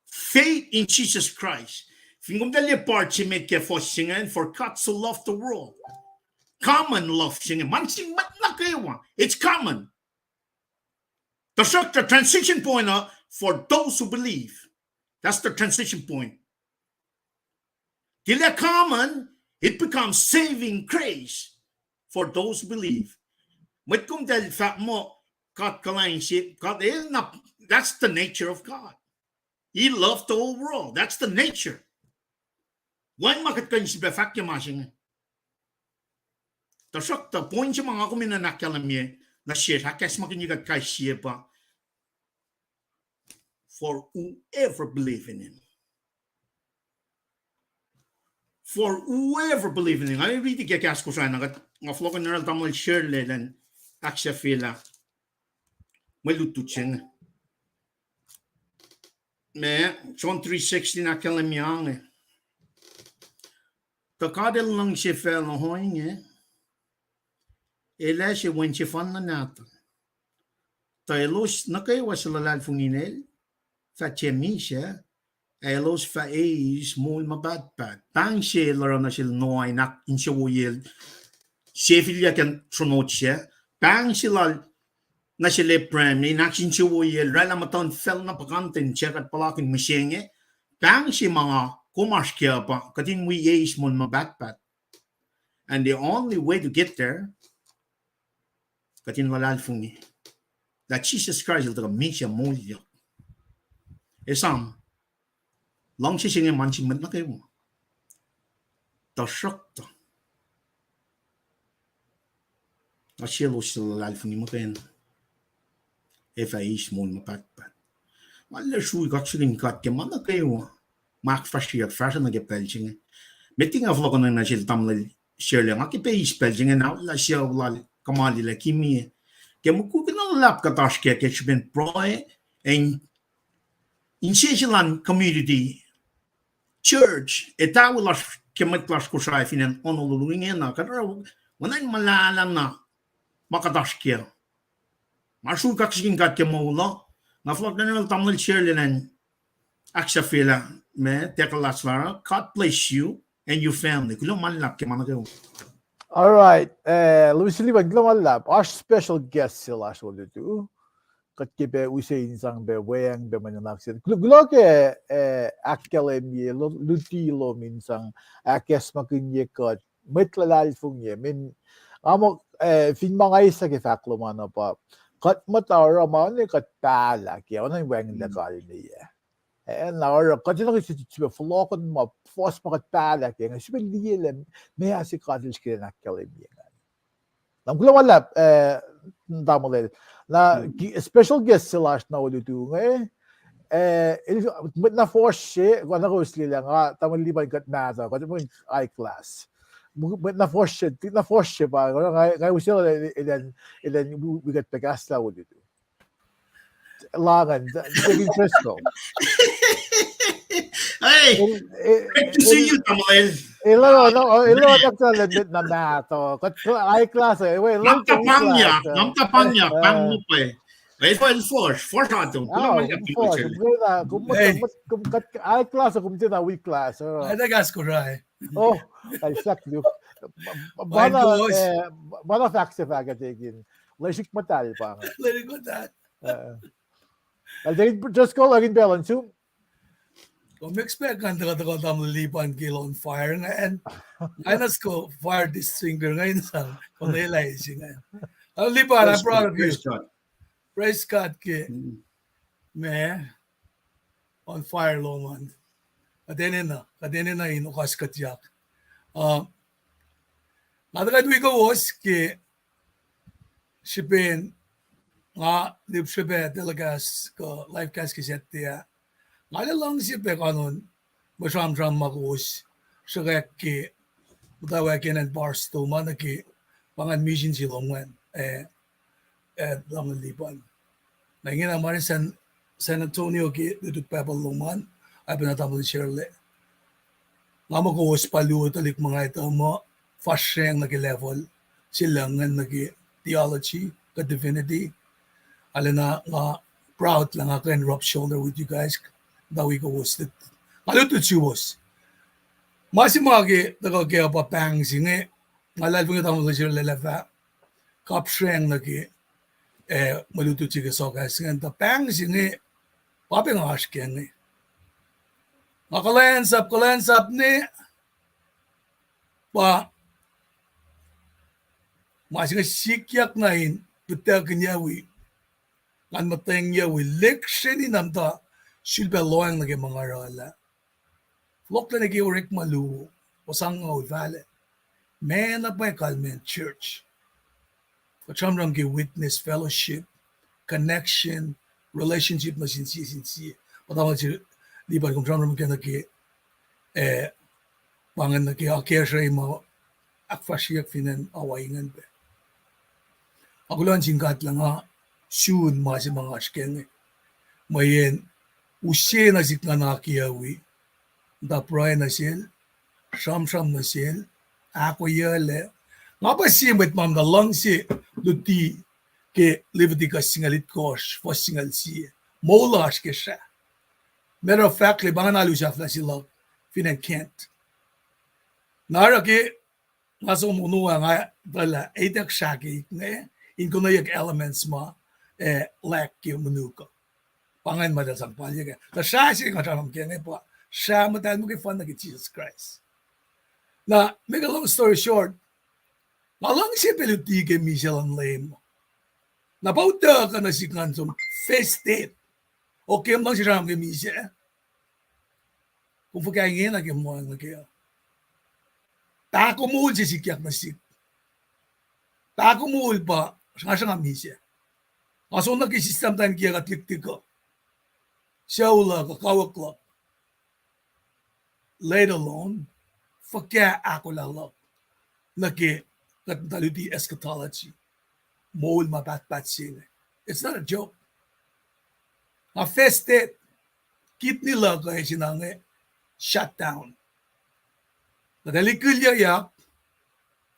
Faith in Jesus Christ. Fin kom tuh liye part se met ke fuhs se inge, for God so loved the world. Common love se inge. Ma nuh sin mwet nuh kwewa. It's common. Tuhsruhktuh transition point uh, for those who believe. That's the transition point. Tilac common, it becomes saving grace for those who believe. Mwet kom tuh fahk muh God kuhlwacng se, God el na, that's the nature of God. He loved the whole world. That's the nature. Wacngihn ma kuht kuh in sifilpac fahk ke ma se inge. Tuhsruhktuh point se ma nga kom in ahkkahlwemye nuh sesr, ahkacsmakihnye kuht kais sie pa, for whoever believe in him. For whoever believe in him. Nga riti ke kahs Kosrae na kuht, nga fohlohkohn in oruh tamuhlwel Sherlel an ahksahfyelah mwe lutlut se inge. Ma, John three sixteen ahkkahlwemye inge. Tuh God El luhngse facluh ohinge, El ase Wen sefanna Nahtuhl, tuh elos nuh kwewa suc luhlahlfongi in El fah tiac misac, ac elos fah eis moul ma pahtpaht. Pahng se El oruh nuh sel Noah in ahkinsewowoyacl, sefilyac ke sronot sac. Pahng se Lal nuh sel Abraham in ahkinsewowoyacl oraclah muhtuhnfacl na puhkantwen suc kuht puhlakihn mihsenge. Pahng se ma nga kom oasr kac uh pa kuht in wi eis moul ma pahtpaht. And the only way to get there, kuht in luhlahlfongi lah Jisus Kraist El tuhkuh misac moulyak. Esam, luhngse se inge ma nuh sin mwet nuh kwewa. Tuhsruhktuh, na selos suc luhlahlfongi muhkwena, ac fah eis moul ma pahtpaht. Nga arlac srui kaksakihn God ke ma nuh kwewa ma ahkfahsryeyuck fahsruh nuh ke pacl se inge. Met liki nga fohlohkohn nuh sel tamuhlwel Sherlel, nga ke pac eis pacl se inge na lah sucu lal Kamali lah Kimi, ke mukwikwi na luhlahp kuht oasr kac ke srihpen pruhe, ac insese luhn community, church, etawi lasr ke mwet lasr Kosrae fin acn Honolulu ingena, kuht oruh oacna in muhlahlah na ma kuht oasr kac. Nga srui kaksakihn God ke moul uh. Nga fohlohk nuh sel tamuhlwel Sherlel an ahksahfyelah ma tackle last lara. God bless you and your family. Kuloh ma luhlahp ke ma nuh kwewa. All right. Eh, Lucy Liban, kuloh ma luhlahp. Oasr special guest se lasr olutu. kuht ke pac use in sang pac weacng pac mwe nuhnak se. Kuloh, kuloh ke, eh, ahkkahlwemye, lo-, luti lom in sang ahkacsmakihnye kuht, mwet luhlahlfongi. Min, nga muh, eh, fin ma nga eis ke fahk lom an uh pa, kuht muhta oruh ma oacna kuht pahlah ke, oacna in wacngihnlac kalmeyac. Eh, na oruh, kuht enenuh ke srihpac fohlohkohn ma, fuhs ma kuht pahlah ke, nga srihpac liye lah meac se God El srihke in ahkkahlwemye ingacn. Na kuloh ma luhlahp, eh, tamuhlwel. Na special guest se lasr na olutu inge, eh, el, mwet na fuhsr se, kuh na kowos liye lah nga, tamuhlwel Lipan kuht mahtuh, kuht mwet high class. Mwet na fuhsr se, na fuhsr se pa, nga, nga use elan, elan wi kuht pac kahslah olutu. Langan, Deacon Driscoll. Hey, good to see you, tamuhlwel. Elo, elo, elo, na kuht lwen met na mahtuh. Kuht high class, eh, wait, ngam ta pangyak, ngam ta pangyak, pang lupe. Wait, for, for, for, atom. Kuloh ma luhlahp, kuloh ma luhlahp. High class, kom tiacna weak class. Ada gas kurai. Oh, I suck you. Bana, eh, bana fahk se fahk ah tekin. Lwesik muhtahl pa inge. Lwesik muhtahl. Eh. Al tekin just call, I can balance you. Kom expect ngan tuhkuh tuhkuh tamuhlwel Lipan ke on fire ingacn. Nga na sco fire distinguisher ingacn sang. Kom elaisi ingacn. Tamuhlwel Lipan, I'm proud of you. Praise God. Praise God ke ma on fire lom an. Kuht enenuh, kuht enenuh in okaskuhtyak. Uh, nga tuhkuh in wi kowos ke srihpen nga lihpsrepac telecast kuh live cast ke Saturday ah. Nga arlac luhngse pac kanon mwe sramsram ma kowos sruhkwack ke muhtwacwacack acn Barstow ma nuh ke pa ingacn mission se lom ingacn, eh, eh, tamuhlwel Lipan. Na ingena ma San, San Antonio ke lutlut Bible lom an, oacpacna tamuhlwel Shirley. Nga muh kowos pa luo tuhlihk ma nga etuh muh fahsracng nuh ke level se lucng ingacn nuh ke theology kuh divinity. Arulacna nga proud lah nga kuh in rub shoulder with you guys. Nga wi kowos, nga lutlut suwos. Ma se ma ke tuhkuh kac pa pahng se inge, nga luhlahlfongi tamuhlwel Shirley lah fah kapsreng nuh ke, eh, mwe lutlut se ke sohkahs ingacn, tuh pahng se inge pa pac nga oasr kac inge. Nga kuhlwacnsap, kuhlwacnsap ne pa ma se inge sikyak na in pihtuckyang wi, ngan muhtweng wi lihksreni na muhta sulpac lohacng nuh ke ma nga oruh lah fohlohklac nuh ke orekma luo, osang nga ol fahlac. Ma na pwacye kalmacn church. Kuht sramsram ke witness, fellowship, connection, relationship nuh sin sie sin sie. Pa tamuhlwel Lipan kom sramsram ke nuh ke, eh, pa ingacn nuh ke akacsruhi ma ahkfahsryeyuck fin acn Hawaii ingacn pac. Nga kuloh nuh sin God lah nga sun ma se ma nga oasr kac inge. Mweyen use nuh sihk ngan akiyac wi, muhta pruhe nuh sel, sramsram nuh sel, ahkoeyuclac. Nga pa sie mwet ma muhta luhngse luti ke Leviticus singucul itkohsr, fuhs singucul sie. Moul lasr ke srah. Matter of fact, lah pa ingacn alu sahflah se luhk fin acn Kent. Na oruh ke nga som ono ah, nga tuh lah etuh srah ke inge, in konweyuck elements ma, eh, lack ke monuk uh. Pa ingacn ma eltahl sang palyuck ah. Tuh srah se nga sramsram ke inge pa srah muhtahl muhkwena ke Jisus Kraist. Na, make a long story short, nga luhngse pac luti ke misac luhn Leum. Na pa utuckuh nuh sihk ngan som festet. Okay, nga luhngse sramsram ke misac. Kom fuhkah ingena ke moul nuh ke uh? Pahkomuhl se sikyak nuh sihk. Pahkomuhl pa sruhngwacsruhnga misac. Nga som nuh ke system tuh in kiyuck kuht lihktihk uh, sucu luhk uh, kawuck luhk, let alone fuhkah ahkolah luhk nuh ke kuht muhta luti eschatology, moul ma pahtpaht se inge. It's not a joke. Nga festet, kidney luhk uh eis inge shut down. Kuht ac likilyuyak,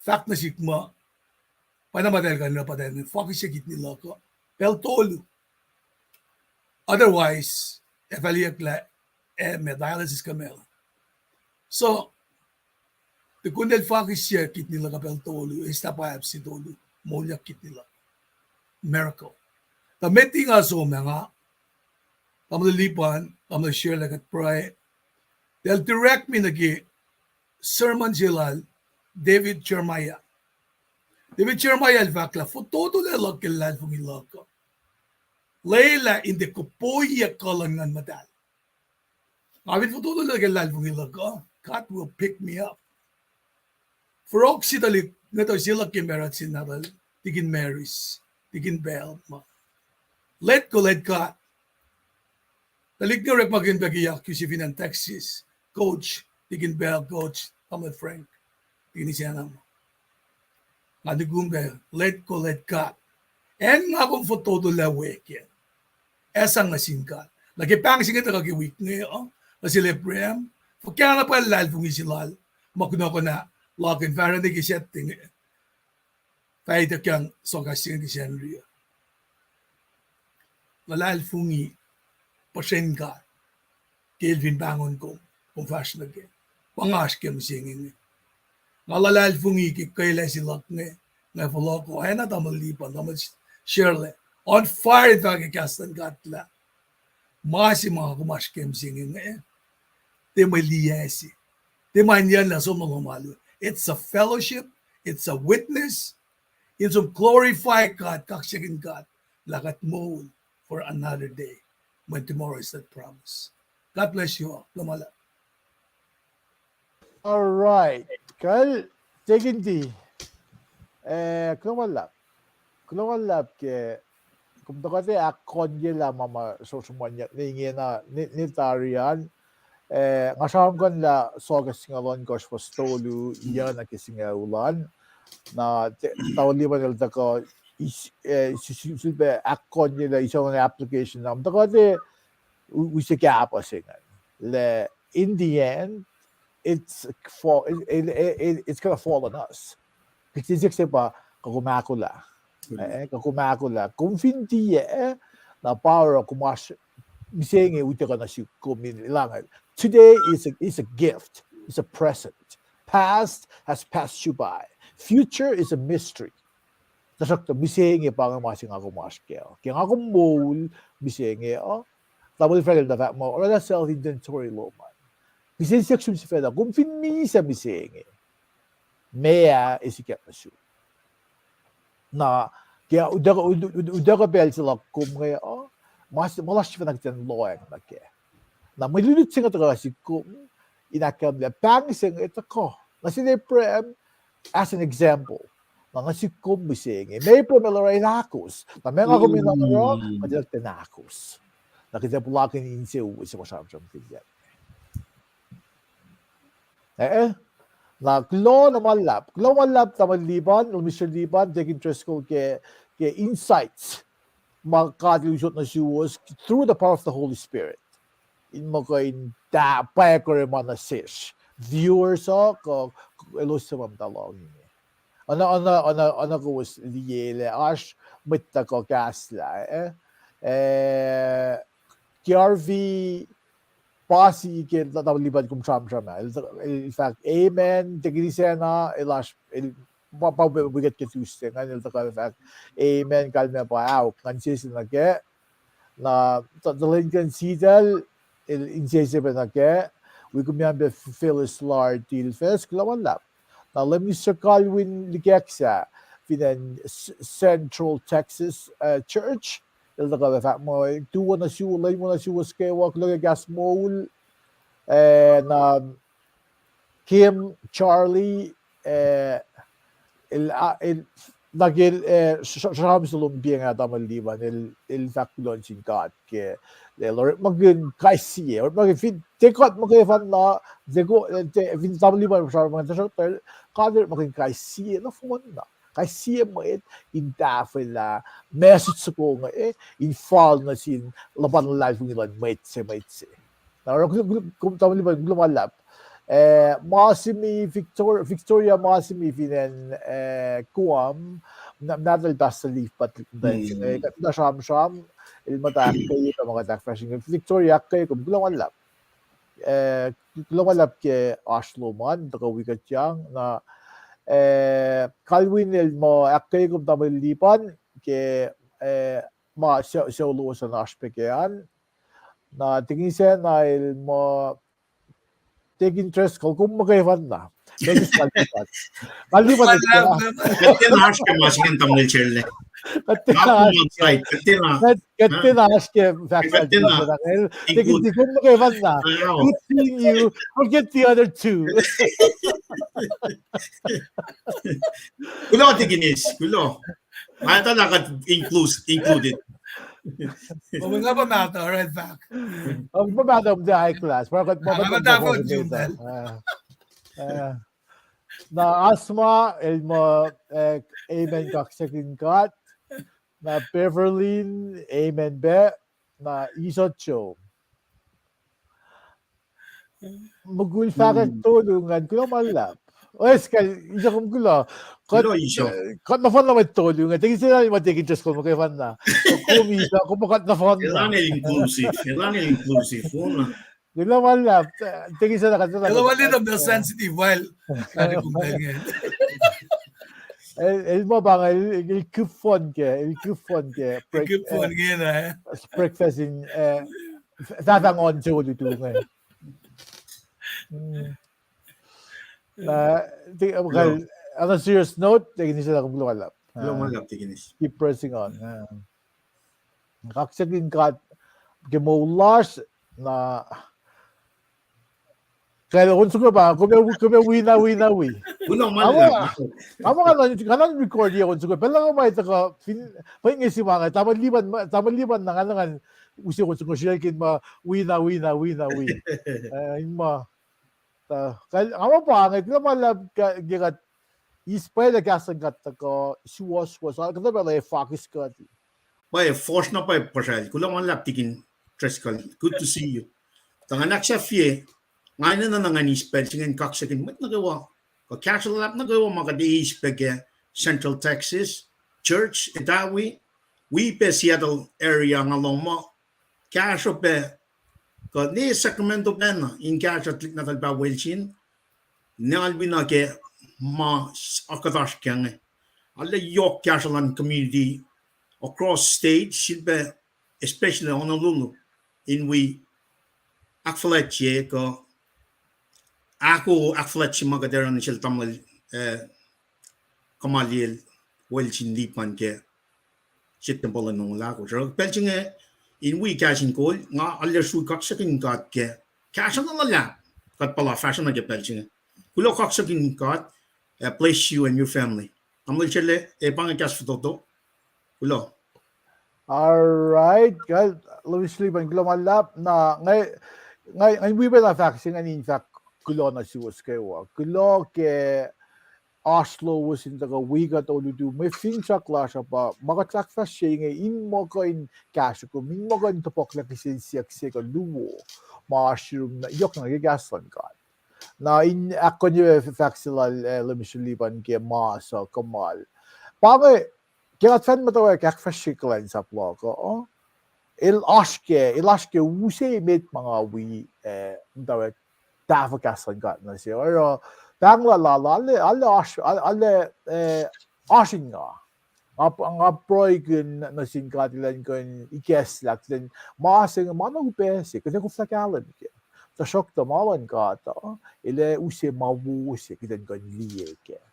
fahk nuh sihk muh, pa na ma eltahl kuh in oruh pa eltahl fakihsye kidney luhk uh pacl tolu. Otherwise, ac fahlyuck lah, eh, ma dialysis kuh ma. So, tukun el fakihsye kidney luhk uh pacl tolu, eis biopsy tolu, moulyak kidney luhk. Miracle. Tuh met nga som ah nga, tamuhlwel Lipan, tamuhlwel Sherla kuht pruhe, eltahl direct me nuh ke sermon se lal David Jeremiah. David Jeremiah el fahk lah fototolac luhk ke luhlahlfongi luhk uh lwelah in tiac kopoiyac kuh luhn Nguhn Muhtahl. Nga fin fototolac ke luhlahlfongi luhk uh, God will pick me up. Forok se tuhlihk, nga tuh se luhk ke marut sin nahtuhl, tikin Maris, tikin pal ma. Let go, let God. Tuhlihk inge orekmakihn pac ke yak use fin acn Texas, coach, tikin pal, coach Thomas Frank, tikin Isana ma. Nga nukum pac, let go, let God. Acn nga kom fototolac we ke, ac sang nuh sin God. Na ke pahng se inge tuhkuh ke wik inge uh, nuh sel Abraham, fuhkah na pwacye luhlahlfongi se lal, ma kunohkohn ah, luhk in fahsrweni ke setting, fah ituckyang sohkahs se inge ke Sacnri uh. Luhlahlfongi puhsren God, ke el fin pahngon kom, kom fahsr nuh kac. Pa nga oasr ke mihsenge inge. Nga luhlahlfongi ke kwelac se luhk inge, nga fohlohko, acna tamuhlwel Lipan, tamuhlwel Sherla, on fire in fahk ke kahs luhn God lah ma se ma kom oasr ke mihsenge inge, tiac mwe liyac se, tiac ma in yucnlah som nuh lohm alu. It's a fellowship, it's a witness, in som glorify God, kaksakihn God, lah kuht moul for another day, when tomorrow is not promised. God bless you all. Kuloh ma luhlahp. All right. Kal, Deacon D. Eh, kuloh ma luhlahp. Kuloh ma luhlahp ke kom tuhkuh tuh ahkkahlwemye lah ma ma sruhmuhnyuck ne ingena, ne, ne tari an. Eh, nga sramsramkihn lah Soakas singucul ohnkohsr fuhs tolu, iyuh nuh ke singucul an. Na, tamuhlwel Lipan el tuhkuh, eh, sulpac ahkkahlwemye lah isohn application na tuhkuh tuh use kahpuh se ingacn. Lah, in the end, it's, it's gonna fall on us. Kihtin siyuck se pa, kuh kom ahkolah. Eh, kuh kom ahkolah. Kom fin tiac, na pa oruh kom oasr, mihsenge utuckuh nuh sihk kom in langel. Today is a, is a gift, is a present. Past has passed you by. Future is a mystery. Tuhsruhktuh mihsenge pa inge ma se nga kom oasr kac. Ke nga kom moul mihsenge uh, tamuhlwel Frank el tuh fahk muh oraclah self inventory lom an. Kihsen siyuck sum sifacna, kom fin misac mihsenge, meac ac sikyak nuh sum? Na, ke utuckuh pacl se luhk kom inge uh, ma lasr sifacna kuht in lohacng nuh kac. Na mwe lutlut se inge tuhkuh nuh sihk kom in ahkkahlwemye pahng se inge tuhkuh nuh sin Abraham as an example. Na nuh sihk kom mihsenge, ma Abraham el oruh in ahkos, na ma nga kom in oruh, kuht in ahkos. Na kuht ac puhlakihn insewowo se ma sramsramkihnyuck. Eh, na kuloh na ma luhlahp, kuloh ma luhlahp tamuhlwel Lipan, Mister Lipan, Deacon Driscoll ke, ke insights ma God el usot nuh suwos through the power of the Holy Spirit in muh kuh in ta pwackuhre ma nuh sesr viewers uh, kuh elos suc ma muhta lohng inge. Oacna, oacna, oacna kowos liye lah oasr mwet tuhkuh kahslah, eh, eh, K R V Pasi ke tamuhlwel Lipan kom sramsram ah, el fahk amen, tekini sacna, el oasr, el pa, pa wi kuht ke Tuesday ingacn, el tuhkuh fahk amen, kalmac pa ahok, ngan sese nuh kac. Na tuhlihk inkuhn Sital, el insese pac nuh kac. Wi kom an pac Phyllis Lar Dilfes, kuloh ma luhlahp. Na Leum Mister Calvin Likaksa, fin acn Central Texas Church, el tuhkuh fahk muh, tuwo nuh suwos, lwen wo nuh suwos kwewa, kuloh ke kahs moul, eh, na Kim, Charlie, eh, el, el, na ke, eh, sramsram se lom piacng ah tamuhlwel Lipan, el, el fahk kuloh nuh sin God ke, el orekmakihn kais sie, orekmakihn fin, tiac kuht muhkwena, tiac, fin tamuhlwel Lipan sramsram, tuhsruhktuh God orekmakihn kais sie nohfohn na, kais sie mwet in tahfwelah message soko inge, in fal nuh sin luhpan luhlahlfongi luhn mwet se, mwet se. Na oruh tamuhlwel Lipan, kuloh ma luhlahp. Eh, Masimi, Victoria Masimi fin acn, eh, Guam, nahtuhl Pastor Leaf Patrick, muhta sramsram, el muhta ahkkweye ma kuht ahkfahsrye. Victoria, ahkkweye kom, kuloh ma luhlahp. Eh, kuloh ma luhlahp ke oasr lom an, tuhkuh wi kuhtyang, na, eh, Calvin el muh ahkkweye kom tamuhlwel Lipan ke, eh, ma se, se lowos an oasr pac ke an. Na Tikin Sena el muh, Tikin Driscoll, kom muhkwena. Tikin Driscoll, Kaliban. Kuht tiacna oasr ke ma se ingacn, tamuhlwel Charlie. Kuht tiacna oasr ke. Kuht tiacna oasr ke fahk. Kuht tiacna. Tikin Driscoll, kom muhkwena. Good seeing you. Forget the other two. Kuloh, Tikin East, kuloh. Nga etuh lah kuht includes, included. Kom nga pa mahtuh, all right, fahk. Kom pa mahtuh, kom tiac high class. Pa kuht, pa kuht tahfuh June. Na Asma, el muh, eh, amen, kaksakihn God. Na Beverly, amen pac. Na Iso Joe. Mukul fahkwack tolu ingacn, kuloh ma luhlahp. Oes, kal, Iso, kom kuloh. Kuht, kuht nohfohnna mwet tolu ingacn. Tikin Sena, ma Tikin Driscoll, muhkwena. Kom Iso, kom kuht nohfohnna. Elan el inclusive, elan el inclusive, kuloh ma luhlahp. Tikin Sena, kuht kuloh ma luhlahp, sensitive, while el, el muh pa inge, el, el kihfon ke, el kihfon ke breakfast in, eh, fahfahng on se olutu inge. On a serious note, Tikin East, kuloh ma luhlahp. Kuloh ma luhlahp, Tikin East. Keep pressing on. Kaksakihn God ke moul lasr, na kal on soko pa, kom ac wi na wi na wi. Nga muh nga nuh record ye on soko, pacl na nga ma tuhkuh fin, pa inge se ma nga, tamuhlwel Lipan, tamuhlwel Lipan na nga, na nga use on soko srihkacn ma wi na wi na wi na wi. Eh, in ma, nga muh pa inge, kuloh ma luhlahp ke kuht eis pwacye kahs luhn God tuhkuh suwohswohs, kuhtuh pacl ac fakis kuht. Pwacye, fohsr na pwacye puhsral. Kuloh ma luhlahp, Tikin Driscoll. Good to see you. Tuh ngan ahksahfye, nga enenuh na ngan eis pacl se ingacn kaksakihn mwet nuh kwewa, kuh kahsruh luhlahp nuh kwewa ma kuht eis pac ke Central Texas, church, etawi, wi pac Seattle area nga lohng muh, kahsruh pac, kuh ne Sacramento pacna, in kahsruh tuhlihk nahtuhl pahwelsin, ne alwina ke ma s-, kuht oasr kac inge. Arlac yohk kahsruh luhn community across state, sifilpac especially Honolulu, in wi ahkfuhlwactye kuh ahko ahkfuhlwactye ma kuht oruh nuh sel tamuhlwel, eh, Kamaliel Wilson Lipan ke Septempuh luhn longoul ahkosr. Pacl se inge in wi kahs in kol, nga arlac srui kaksakihn God ke kahsruh na luhlahp kuht puhla fahsruh nuh ke pacl se inge. Kuloh, kaksakihn God, eh, bless you and your family. Tamuhlwel Sele, eh, pa inge kahs fototo. Kuloh. All right, kal, Mister Lipan, kuloh ma luhlahp. Na nga, nga, nga wi pac na fahk se inge in fahk kuloh nuh suwos kwewa. Kuloh ke oasr lowos in tuhkuh wi kuht olutu, mwe finsrak lasr uh pa ma kuht ahkfahsrye inge in muh kuh in kahsruh kom, in muh kuh in topuk lah kihsen siyuck se kuh luo ma oasr yurum yohk nuh ke kahs luhn God. Na in ahkkonye fahk se lal, eh, Mister Lipan ke mas uh, Kamal. Pa inge, ke kuht fan muhtwacwacack ahkfahsrye kuhlwacnsap luhk uh, el oasr ke, el oasr ke use met ma nga wi, eh, muhtwacwacack tahfuh kahs luhn God nuh se. Oruh pahng lal, lal, arlac, arlac oasr, arlac, eh, oasr in nga. Nga, nga pruhekihn nuh sin God elan kuh in ikacslah kuht in ma se inge ma na upac se, kuht ac koflah kahlwem kac. Tuhsruhktuh ma luhn God uh, el ac use ma wo se kuht in kuh in liye kac.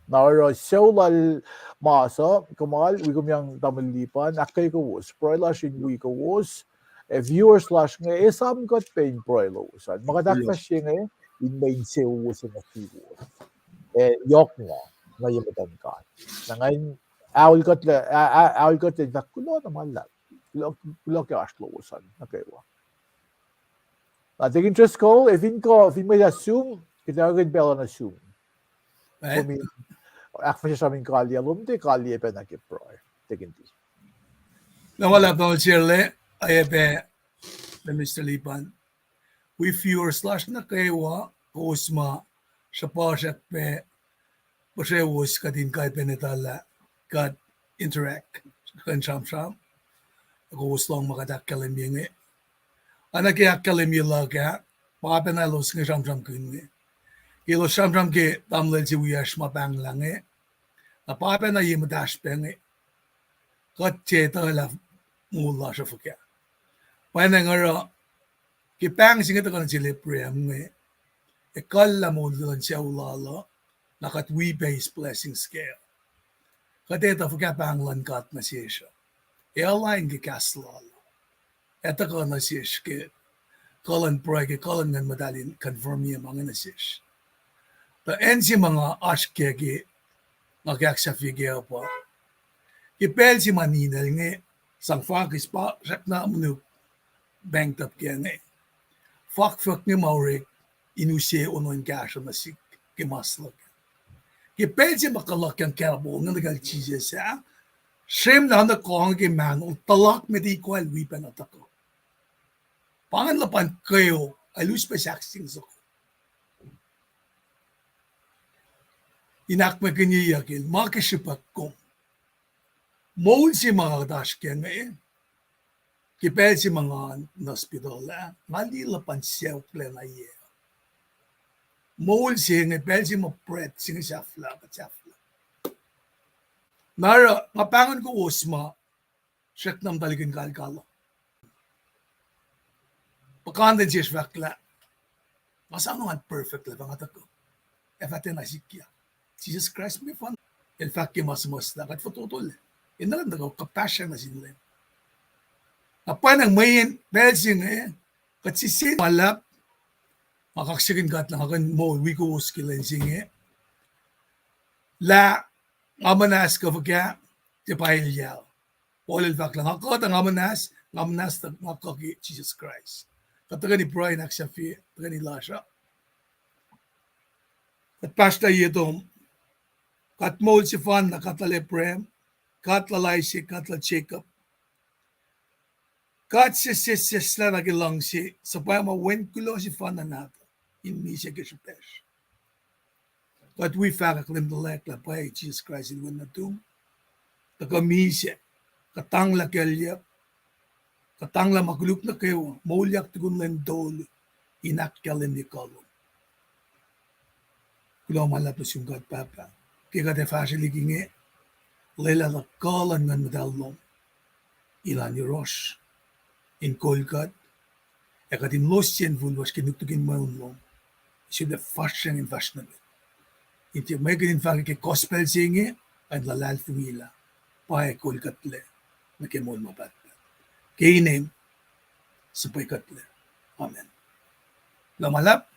Na oruh sucu lal mas uh, Kamal, wi kom yang tamuhlwel Lipan, ahkkweye kowos, pruhe lasr in wi kowos, ac viewers lasr inge, esam kuht pac in pruhe lowos an. Ma kuht ahkfahsrye inge, in mwe insewowo se nuh suwos. Ac yohk nga, nga ye muhtuhn God. Na nga in aol kuht, a-, a-, aol kuht in fahk kuloh na ma luhlahp. Kuloh, kuloh ke oasr lowos an nuh kwewa. Na Tikin Driscoll, ac fin kuh, fin mwe sum, kuht ac kuh in pacl nuh sum. Kom in ahkfahsrye sram in kaliyac lom, tiac kaliyac pacna ke pruhe. Tikin Driscoll. Na ma luhlahp, Mister Chair, oacyacpac Mister Lipan. Wi viewers lasr nuh kwewa, kowos ma sruhpuhsrak pac puhsrewos kuht in kuh in etuh lah kuht interact, kuh in sramsram, kowos lohng ma kuht ahkkahlwemye inge. Oacna ke ahkkahlwemye luhk ah, pa pacna elos inge sramsramkihn inge. Elos sramsram ke tamuhlwel se wiyacsr ma pahnglah inge. Na pa pacna ye muhtahsr pac inge. Kuht tiac etuh lah moul lasr uh fuhkah. Pwacnwacng oruh ke pahng se inge tuhkuh nuh sel Abraham inge, ekuhllah moul luhn sucu lal uh, na kuht wi pac his blessings kac. Kuht etuh fuhkah pahng luhn God nuh sesr uh. Ac align ke kahs lal uh. Ac tuhkuh nuh sesr ke kuh luhn pruhe, ke kuh luhn Nguhn Muhtahl in confirm-i ma inge nuh sesr. Tuh acn se ma nga oasr kac ke, nga ke ahksahfye kac uh pa, ke pacl se ma ninac inge, sang fakihs pa srackna monuk banged up kac inge. Fakfuk inge ma orek in use ono in kahsruh nuh sihk ke mas luhk. Ke pacl se ma kuhluhkyang kahpol inge nuh kacl Jisus ah, srwemlah nuh kong ke mahnol, tuhlak met ikoacl wi pacna tuhkuh. Pa ingacn luhpan kweok, ac us pac sahkseng soko in ahkmwekihnyeyuck el ma ke srihpac kom. Moul se ma kuht oasr kac inge, ke pacl se ma nga nuh hospital ah, nga liye luhpan sacohklacna yac. Moul se inge, pacl se ma breath se inge sahflah, kuht sahflah. Na oruh nga pahngon kowos ma srackna muhta liki in kalkal uh. Puhkantwen sesr fahk lah, nga soano an perfect lah fah nga tuhkuh. Ac fah tiacna sikyak. Jisus Kraist me fan, el fahk ke ma suhmuhslah, kuht fototolac. Enenuh in tuhkuh kuhpahsryang nuh sin Leum. Na pwacnwacng mweyen pacl se inge, kuht sisene ma luhlahp, nga kaksakihn God lah nga kuh in moul wi kowos ke lwen se inge, lah nga muhnahs kuh fuhkah, tiac pa elyah. Paul el fahk lah nga kuh tuh nga muhnahs, nga muhnahs tuh nga kuh ke Jisus Kraist. Kuht tuhkweni pruhe in ahksahfye, tuhkweni lasr uh. Kuht pahsrlah ye tom. God moul sefanna, God lal Abraham, God lal Isaac, God lal Jacob, God se sesseslah nuh ke luhngse, suhpwacma Wen kuloh sefanna nahtuhl in misac ke srihpacsr. Kuht wi fahkwack Leum tuhlac lah pwacye Jisus Kraist el Wen nuhtum, tuhkuh misac, kuhtanglah kuclyuck, kuhtanglah ma koluk nuh kwewa, moulyak tukun lwen tolu, in ahkkahlwemye kuh lom. Kuloh ma luhlahp nuh sum God Pahpah, ke kuht ac fahsrwelihk inge, lwelah tuh kuh luhn Nguhn Muhtahl lom elan yohrohsr in kol kuht, ac kuht in los sie infulwasr ke nuknuk in mweun lom, sifilpac fahsryang in fahsr nuh met. In tiac mwekihn in fahk ke gospel se inge, ac in luhlahlfongi lah pwacye kol kuhtlac nuh ke moul ma pahtpaht. Ke inem suhpwekuhtlac. Amen. Kuloh ma luhlahp.